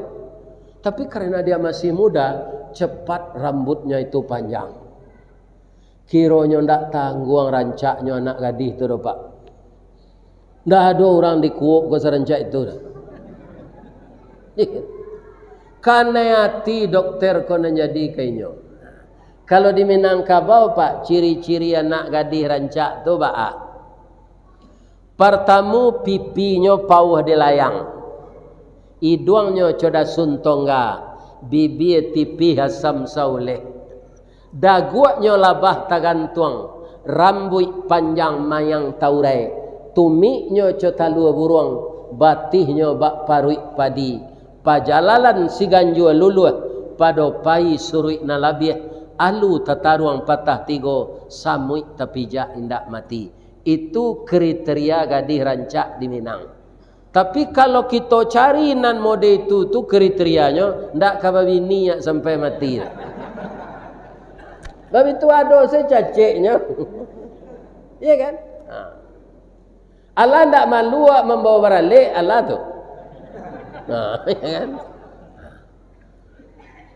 Tapi karena dia masih muda, cepat rambutnya itu panjang. Kironyo ndak tangguang rancaknyo anak gadih tu doh, Pak. Ndak ado urang di Kuok ko sarancak itu doh. Kanai ati dokter ko nan jadi ka inyo. Kalau di Minangkabau, Pak, ciri-ciri anak gadih rancak tu baa? Partamu, pipinyo pauah di layang, iduangnyo co dasun tongga, bibia tipih asam sauleh, daguaknyo labah tagantuang, rambuik panjang mayang taurai, tumiknyo co talua buruang, batihnyo bak paruik padi, pajalalan siganjua luluah, pado pai suruik nan labiah, alu tataruang patah tigo, samuik tapijak indak mati. Itu kriteria gadih rancak di Minang. Tapi kalau kito cari nan mode itu tu kriterianyo, ndak ka babini nyak sampai mati. Tapi tu ado se caceknyo. Iya kan? Ha. Alah ndak malu awak mambawa baralek, alah tu. Ha, iya kan?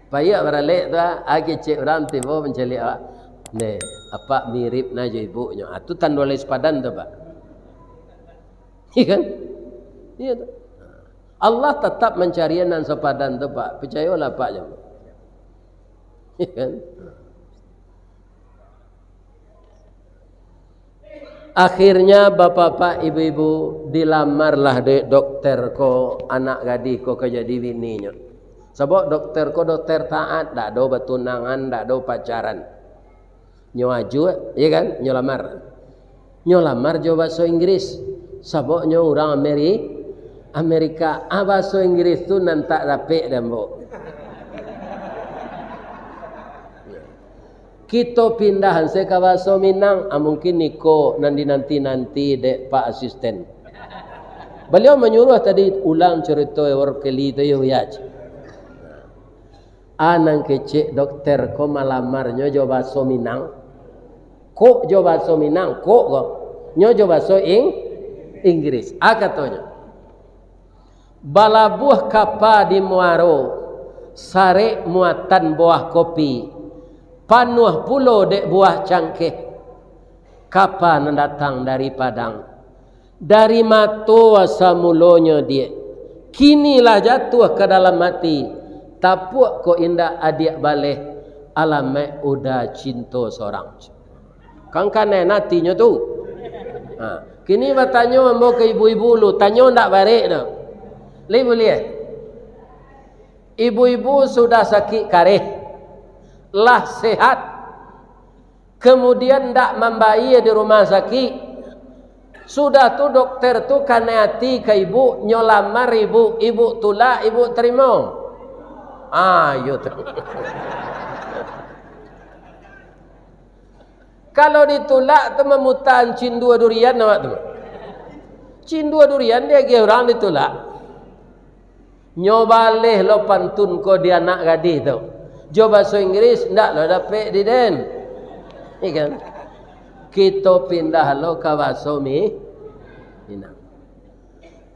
Payah baralek tu, ah, kecek urang tibo mancaliak awak. Neh, apak mirip nah jo ibuknyo. Ah, tu tando lai sapadan tu, Pak. Iya kan? Iya tu. Allah tatap mancari nan sapadan tu, Pak. Picayolah, Pak, jo. Iya kan? Akhirnya, bapak-bapak, ibu-ibu, dilamarlah dek dokter ko, anak gadih ko ka jadi bininyo. Sabab dokter ko dokter taat, ndak ado batunangan, ndak ado pacaran. Nyo ajuak, iya kan? Nyo lamar. Nyo lamar jo bahaso Inggris, sabab nyo urang Ameri-, Amerika. Ah, bahaso Inggris tu nan tak dapek dek ambo. Kito pindahan se ka bahaso Minang, ah, mungkin iko nan dinanti-nanti dek Pak Asisten. Baliau manyuruah tadi ulang carito Ewer Kelly tu, yo, ya. Ah, nan kecek dokter ko malamarnyo jo bahaso Minang. Kok jo bahaso Minang, kok ko. Nyo jo bahaso Ing-, Inggris. Ah, katonyo. Balabuah kapa di muaro, sarek muatan buah kopi, panuah pulo dek buah cangkeh. Kapa nan datang dari Padang, dari mato asa mulonyo diak, kini lah jatuah ka dalam ati, tapuak kok indak adiak baleh, alamaik uda cinto sorang. Kan kanai natinyo tu. Ha. Kini batanyo ambo ka ibu-ibu lu, tanyo ndak barek tu. Lai buliah. Ibu-ibu sudah sakik kareh, lah sehat, kemudian ndak mambayia di rumah sakik. Sudah tu dokter tu kanai ati ka ibu, nyo lamar ibu, ibu tulak, ibu tarimo. Ayo tu. Kalau ditulak tu mamutaan cindua durian awak tu. Cindua durian diagiah urang ditulak. Nyo baleh lo pantun ko di anak gadih tu. Jo baso Inggris, ndak lo dapek di den. Iya kan? Kito pindah lo ka baso Mi-, Minang.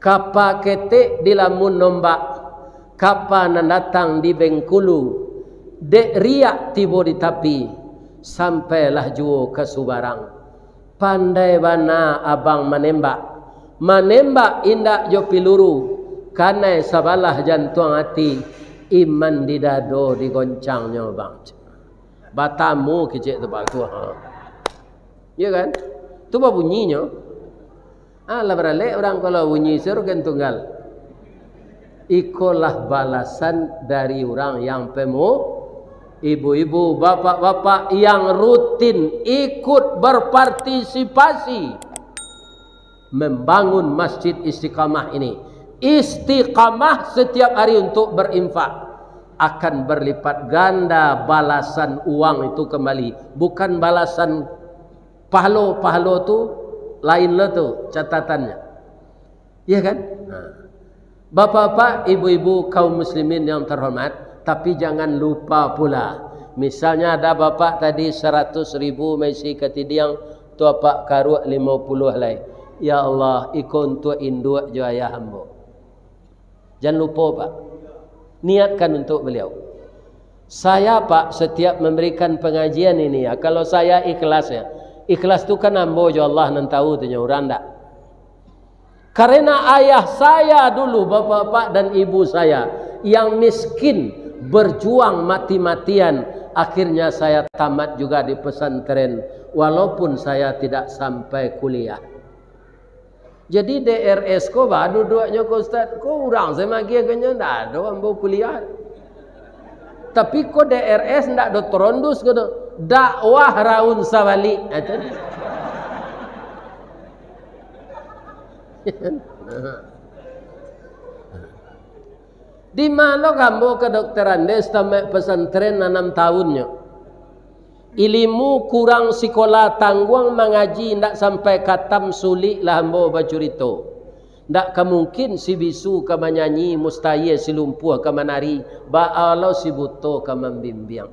Kapa ketek di lamun nombak, kapa nan datang di Bengkulu, dek riak tibo di tapi, sampailah juo ka subarang. Pandai bana abang manembak, manembak indak jo piluru, kanai sabalah jantuang ati, iman di dado digoncangnyo, bang. Batamu kecek tu, Pak, tu, ha. Iya kan? Tu babunyinyo. Ah, lah baralek urang kalau bunyi serukan tunggal. Ikolah balasan dari urang yang pemu-, ibu-ibu, bapak-bapak yang rutin ikut berpartisipasi membangun Masjid Istiqamah ini. Istiqamah setiap hari untuk berinfak, akan berlipat ganda balasan uang itu kembali. Bukan balasan pahalo-pahalo tu, lain lo tu catatannyo. Iya kan? Nah. Bapak-bapak, ibu-ibu, kaum muslimin yang terhormat, tapi jangan lupa pula. Misalnya ada bapak tadi saratus ribu maisi katidiang, tu apak karuak limo puluah lai. Ya Allah, iko untuak induak jo ayah ambo. Jangan lupa, Pak. Niatkan untuk beliau. Saya, Pak, setiap memberikan pengajian ini, ya, kalau saya ikhlas, ya, ikhlas tu kan ambo jo Allah nan tahu tu nyo, urang ndak. Karena ayah saya dulu, bapak-bapak dan ibu saya, yang miskin, berjuang mati-matian, akhirnya saya tamat juga di pesantren, walaupun saya tidak sampai kuliah. Jadi D R S ko ba duduaknyo ko, Ustaz? Ko urang se magiah ka nyo, ndak ado ambo kuliah. Tapi ko D R S ndak do torondus ko do. Dakwah raun sabalik. Ah, tu. Di ma lo ambo kadokteran dek tamat pesantren anam tahunnyo. Ilimu kurang sikola tangguang mangaji indak sampai katam sulik lah ambo bacurito. Ndak ka mungkin si bisu ka manyanyi, mustahia si lumpuah ka manari, baa lo si buto ka mambimbiang.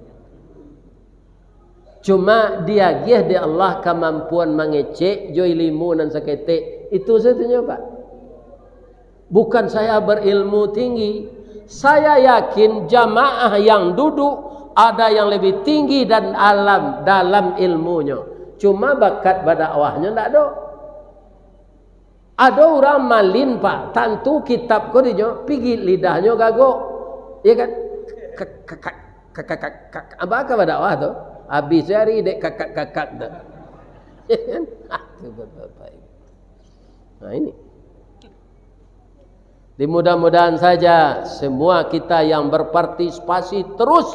Cuma diagiah dek Allah kamampuan mangecek jo ilimu nan saketek. Itu satunyo, Pak. Bukan saya berilmu tinggi. Saya yakin jamaah yang duduk ada yang lebih tinggi dan alam dalam ilmunyo. Cuma bakat badakwahnyo ndak ado. Ado urang malin, Pak, tantu kitab ko dinyo, pigik lidahnyo gagok. Iya kan? Kak, kak, kak, kak, kak, kak, kak. Apa ka badakwah tu? Habis hari dek kakak-kakak tu. Iya kan? Ah, tu bapak-bapak ini. Nah, ini. Di mudah-mudahan saja semua kita yang berpartisipasi terus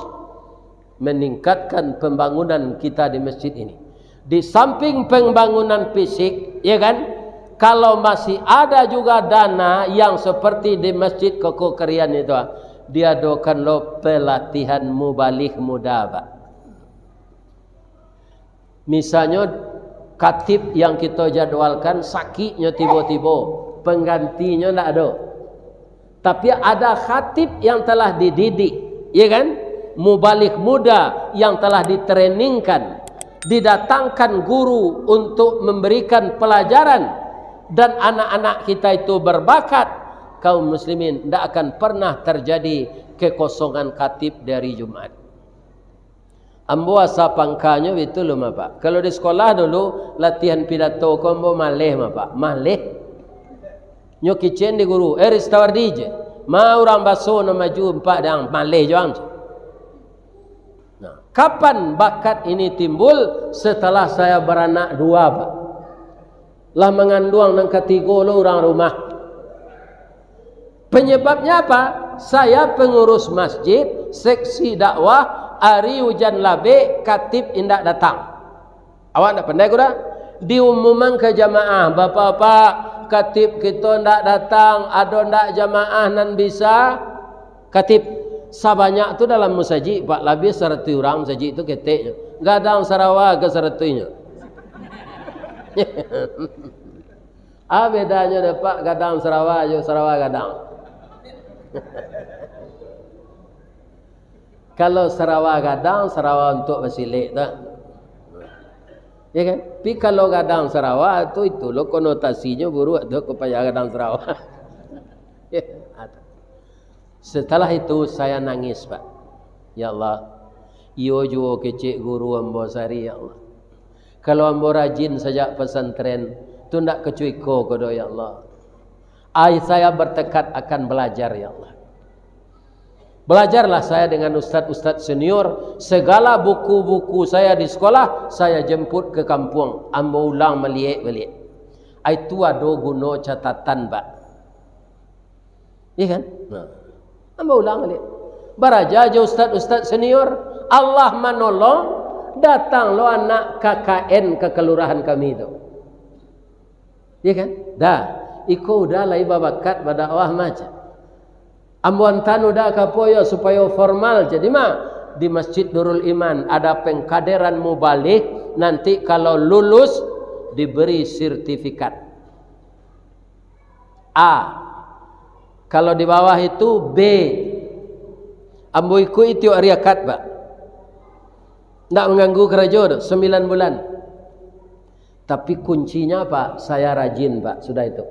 meningkatkan pembangunan kita di masjid ini. Di samping pembangunan fisik, ya kan? Kalau masih ada juga dana yang seperti di Masjid Koko Kerian itu, diadokan lo pelatihan mubalig muda, Pak. Misalnyo, khatib yang kito jadwalkan sakiknyo tibo-tibo, penggantinyo ndak ado. Tapi ada khatib yang telah dididik, ya kan? Mubalig muda yang telah ditreningkan, didatangkan guru untuk memberikan pelajaran, dan anak-anak kita itu berbakat, Kaum muslimin, ndak akan pernah terjadi kekosongan khatib di hari Jumat. Ambo asa pangkanyo bitu lo, Pak. Kalau di sekolah dulu, latihan pidato ko ambo maleh, Pak. Maleh. Nyo kicen di guru, "Eh, Ristawardi je. Ma urang baso nan maju, ampak dang, maleh jo ang." Nah, kapan bakat ini timbul? Setelah saya beranak dua, Pak. Lah manganduang nan katigo lo urang rumah. Penyebabnya apa? Saya pengurus masjid, seksi dakwah, ari ujan labek, khatib indak datang. Awak ndak pandai ko dah? Diumuman ka jamaah, "Bapak-bapak, khatib kito ndak datang, ado ndak jamaah nan bisa?" Khatib, sabanyak tu dalam musajik, Pak, labiah saratuih urang musajik tu keteknyo. Gadang sarawa ka saratuihnyo. Ah, bedanyo dek Pak, gadang sarawa jo sarawa gadang. Kalau sarawa gadang, sarawa untuak basilek tu. Ya kan? Tapi kalau gadang sarawa tu, itu lo konotasinyo buruak tu, ka payah gadang sarawa. Ya, ada. Setelah itu saya nangis, Pak. Ya Allah, iyo juo kecek guru ambo sari, ya Allah. Kalau ambo rajin sajak pesantren, tu ndak kacuiko ko doh, ya Allah. Ai, saya bertekad akan belajar, ya Allah. Belajarlah saya dengan ustad-ustad senior, segala buku-buku saya di sekolah, saya jemput ke kampuang, ambo ulang maliek baliak. Ai, tu ado guno catatan, Pak. Iya kan? Nah. Ambo ulang baliak. Baraja jo ustad-ustad senior, Allah manolong, datang lo anak K K N ka kalurahan kami tu. Iya kan? Dah, iko udah lai babakat badakwah mah, cak. Ambo antan udah ka apo yo, supayo formal, jadi mah di Masjid Nurul Iman ada pengkaderan mubalig, nanti kalau lulus diberi sertifikat. A. Kalau di bawah itu, B. Ambo ikuik tiok ari akad, Pak. Ndak mangganggu karajo tu, sambilan bulan. Tapi kuncinya, Pak, saya rajin, Pak, sudah itu.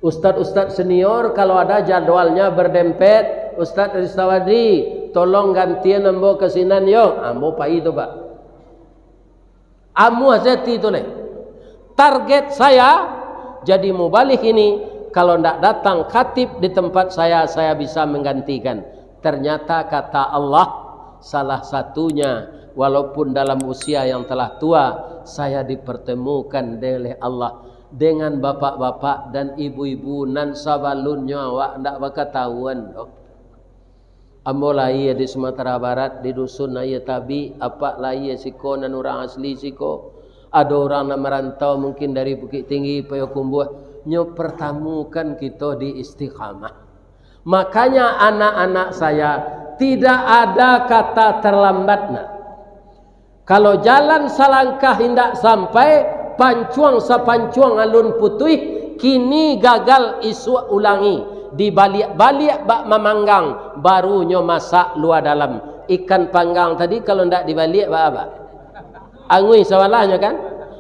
Ustad-ustad senior, kalau ada jadwalnya berdempet, "Ustad Ristawardi, tolong gantian ambo ka sinan, yo." Ambo pai tu, Pak. Amuah seti tu leh. Target saya jadi mubalig ini, kalau ndak datang khatib di tempat saya, saya bisa menggantikan. Ternyata kata Allah, salah satunya, walaupun dalam usia yang telah tua, saya dipertemukan oleh Allah dengan bapak-bapak dan ibu-ibu nan sabalunnyo awak ndak bakatahuan doh. Ambo lahia di Sumatera Barat, di dusun Aia Tabik, apak lahia siko nan urang asli siko. Ado urang nan marantau mungkin dari Bukittinggi, Payakumbuah. Nyo pertamukan kito di Istiqamah. Makanya anak-anak saya, tidak ada kata terlambat, nak. Kalau jalan salangkah indak sampai, pancuang sapancuang alun putuih, kini gagal isuak ulangi, dibaliak-baliak bak mamanggang, baru nyo masak lua dalam. Ikan panggang tadi kalau ndak dibaliak, baa, Pak? Anguih sabalahnyo kan?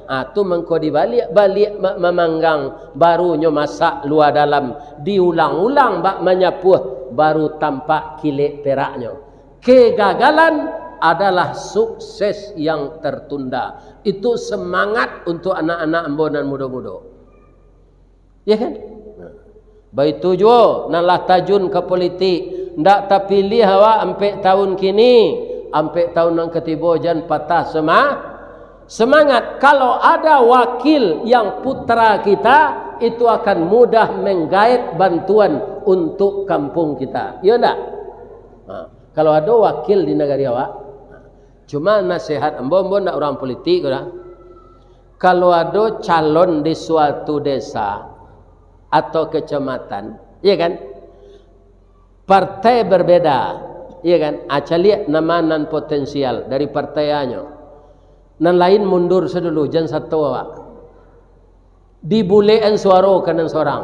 Ah, tu mangko dibaliak-baliak ma-, mamanggang, baru nyo masak lua dalam, diulang-ulang bak manyapuah, baru tampak kilek peraknyo. Kegagalan adalah sukses yang tertunda. Itu semangat untuk anak-anak ambo nan mudo-mudo. Ya kan? Nah, baitu juo nan lah tajun ka politik, ndak tapiliah awak ampek tahun kini, ampek tahun nan katibo jan patah sema-, semangat. Kalau ada wakil yang putra kita, itu akan mudah menggaet bantuan untuk kampung kita. Iya ndak? Nah, kalau ado wakil di nagari awak, nah, cuma nasihat ambo, ambo ndak urang politik ko dah. Kalau ado calon di suatu desa atau kecamatan, iya kan? Partai berbeda, iya kan? Ah, caliak nama nan potensial dari partai A nyo. Nan lain mundur sadulu, jan sato awak. Dibulekan suaro ka nan sorang.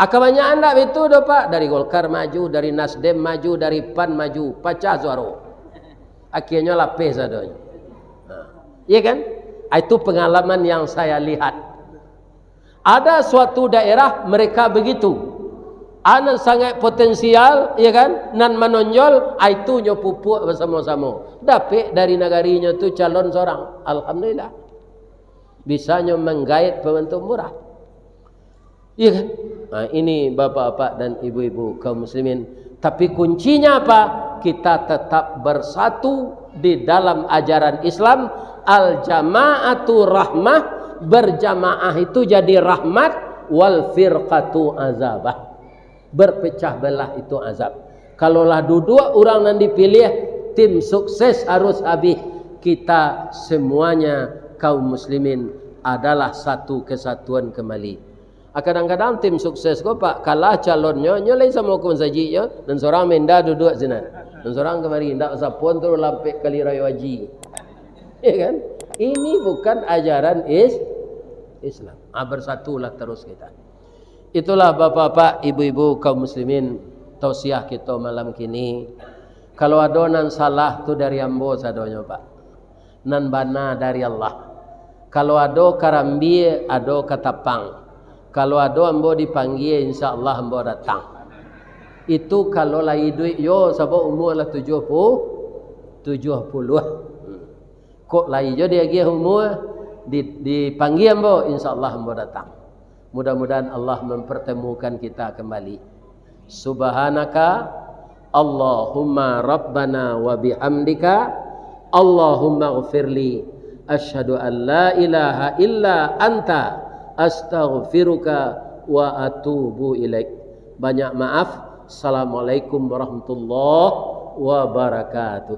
Ah, kabanyakan ndak bitu doh, Pak. Dari Golkar maju, dari Nasdem maju, dari PAN maju, pacah suaro. Akhirnyo lapeh sadonyo. Nah, iya kan? Ah, itu pengalaman yang saya lihat. Ada suatu daerah mereka begitu. A nan sangaik potensial, ya kan, nan manonjol, a itu nyo pupuak basamo-samo. Dapek dari nagarinyo tu calon sorang. Alhamdulillah. Bisanyo manggaet pambantu murah. Iya kan? Nah, ini bapak-bapak dan ibu-ibu kaum muslimin. Tapi kuncinya apa? Kita tetap bersatu di dalam ajaran Islam. Al-jama'atu rahmah, berjamaah itu jadi rahmat, wal firqatu azabah. Berpecah belah itu azab. Kalau lah duduak urang nan dipilih, tim sukses harus habis. Kita semuanya kaum muslimin adalah satu kesatuan kembali. Ah, kadang-kadang tim sukses ko, Pak, kalah calonnyo, nyo lai samo ka masajiknyo, nan sorang minda duduak sinan. Nan sorang kamari, indak sapon tu lampek kali rayo haji. Ya kan? Ini bukan ajaran is-, Islam. Ah, bersatulah terus kita. Itulah bapak-bapak, ibu-ibu, kaum muslimin, tausiah kito malam kini. Kalau ado nan salah tu dari ambo sadonyo, Pak. Nan bana dari Allah. Kalau ado karambia, ado katapang. Kalau ado ambo dipanggia, insya Allah ambo datang. Itu kalau lai iduik yo, sabab umua lah tujuah puluh, tujuah puluah. Hmm. Kok lai jo diagiah umua, di, dipanggia ambo, insya Allah ambo datang. Mudah-mudahan Allah mempertemukan kita kembali. Subhanaka Allahumma Rabbana wa bihamdika, Allahumma gfirli, asyhadu an la ilaha illa anta, astaghfiruka wa atubu ilaik. Banyak maaf. Assalamualaikum warahmatullahi wabarakatuh.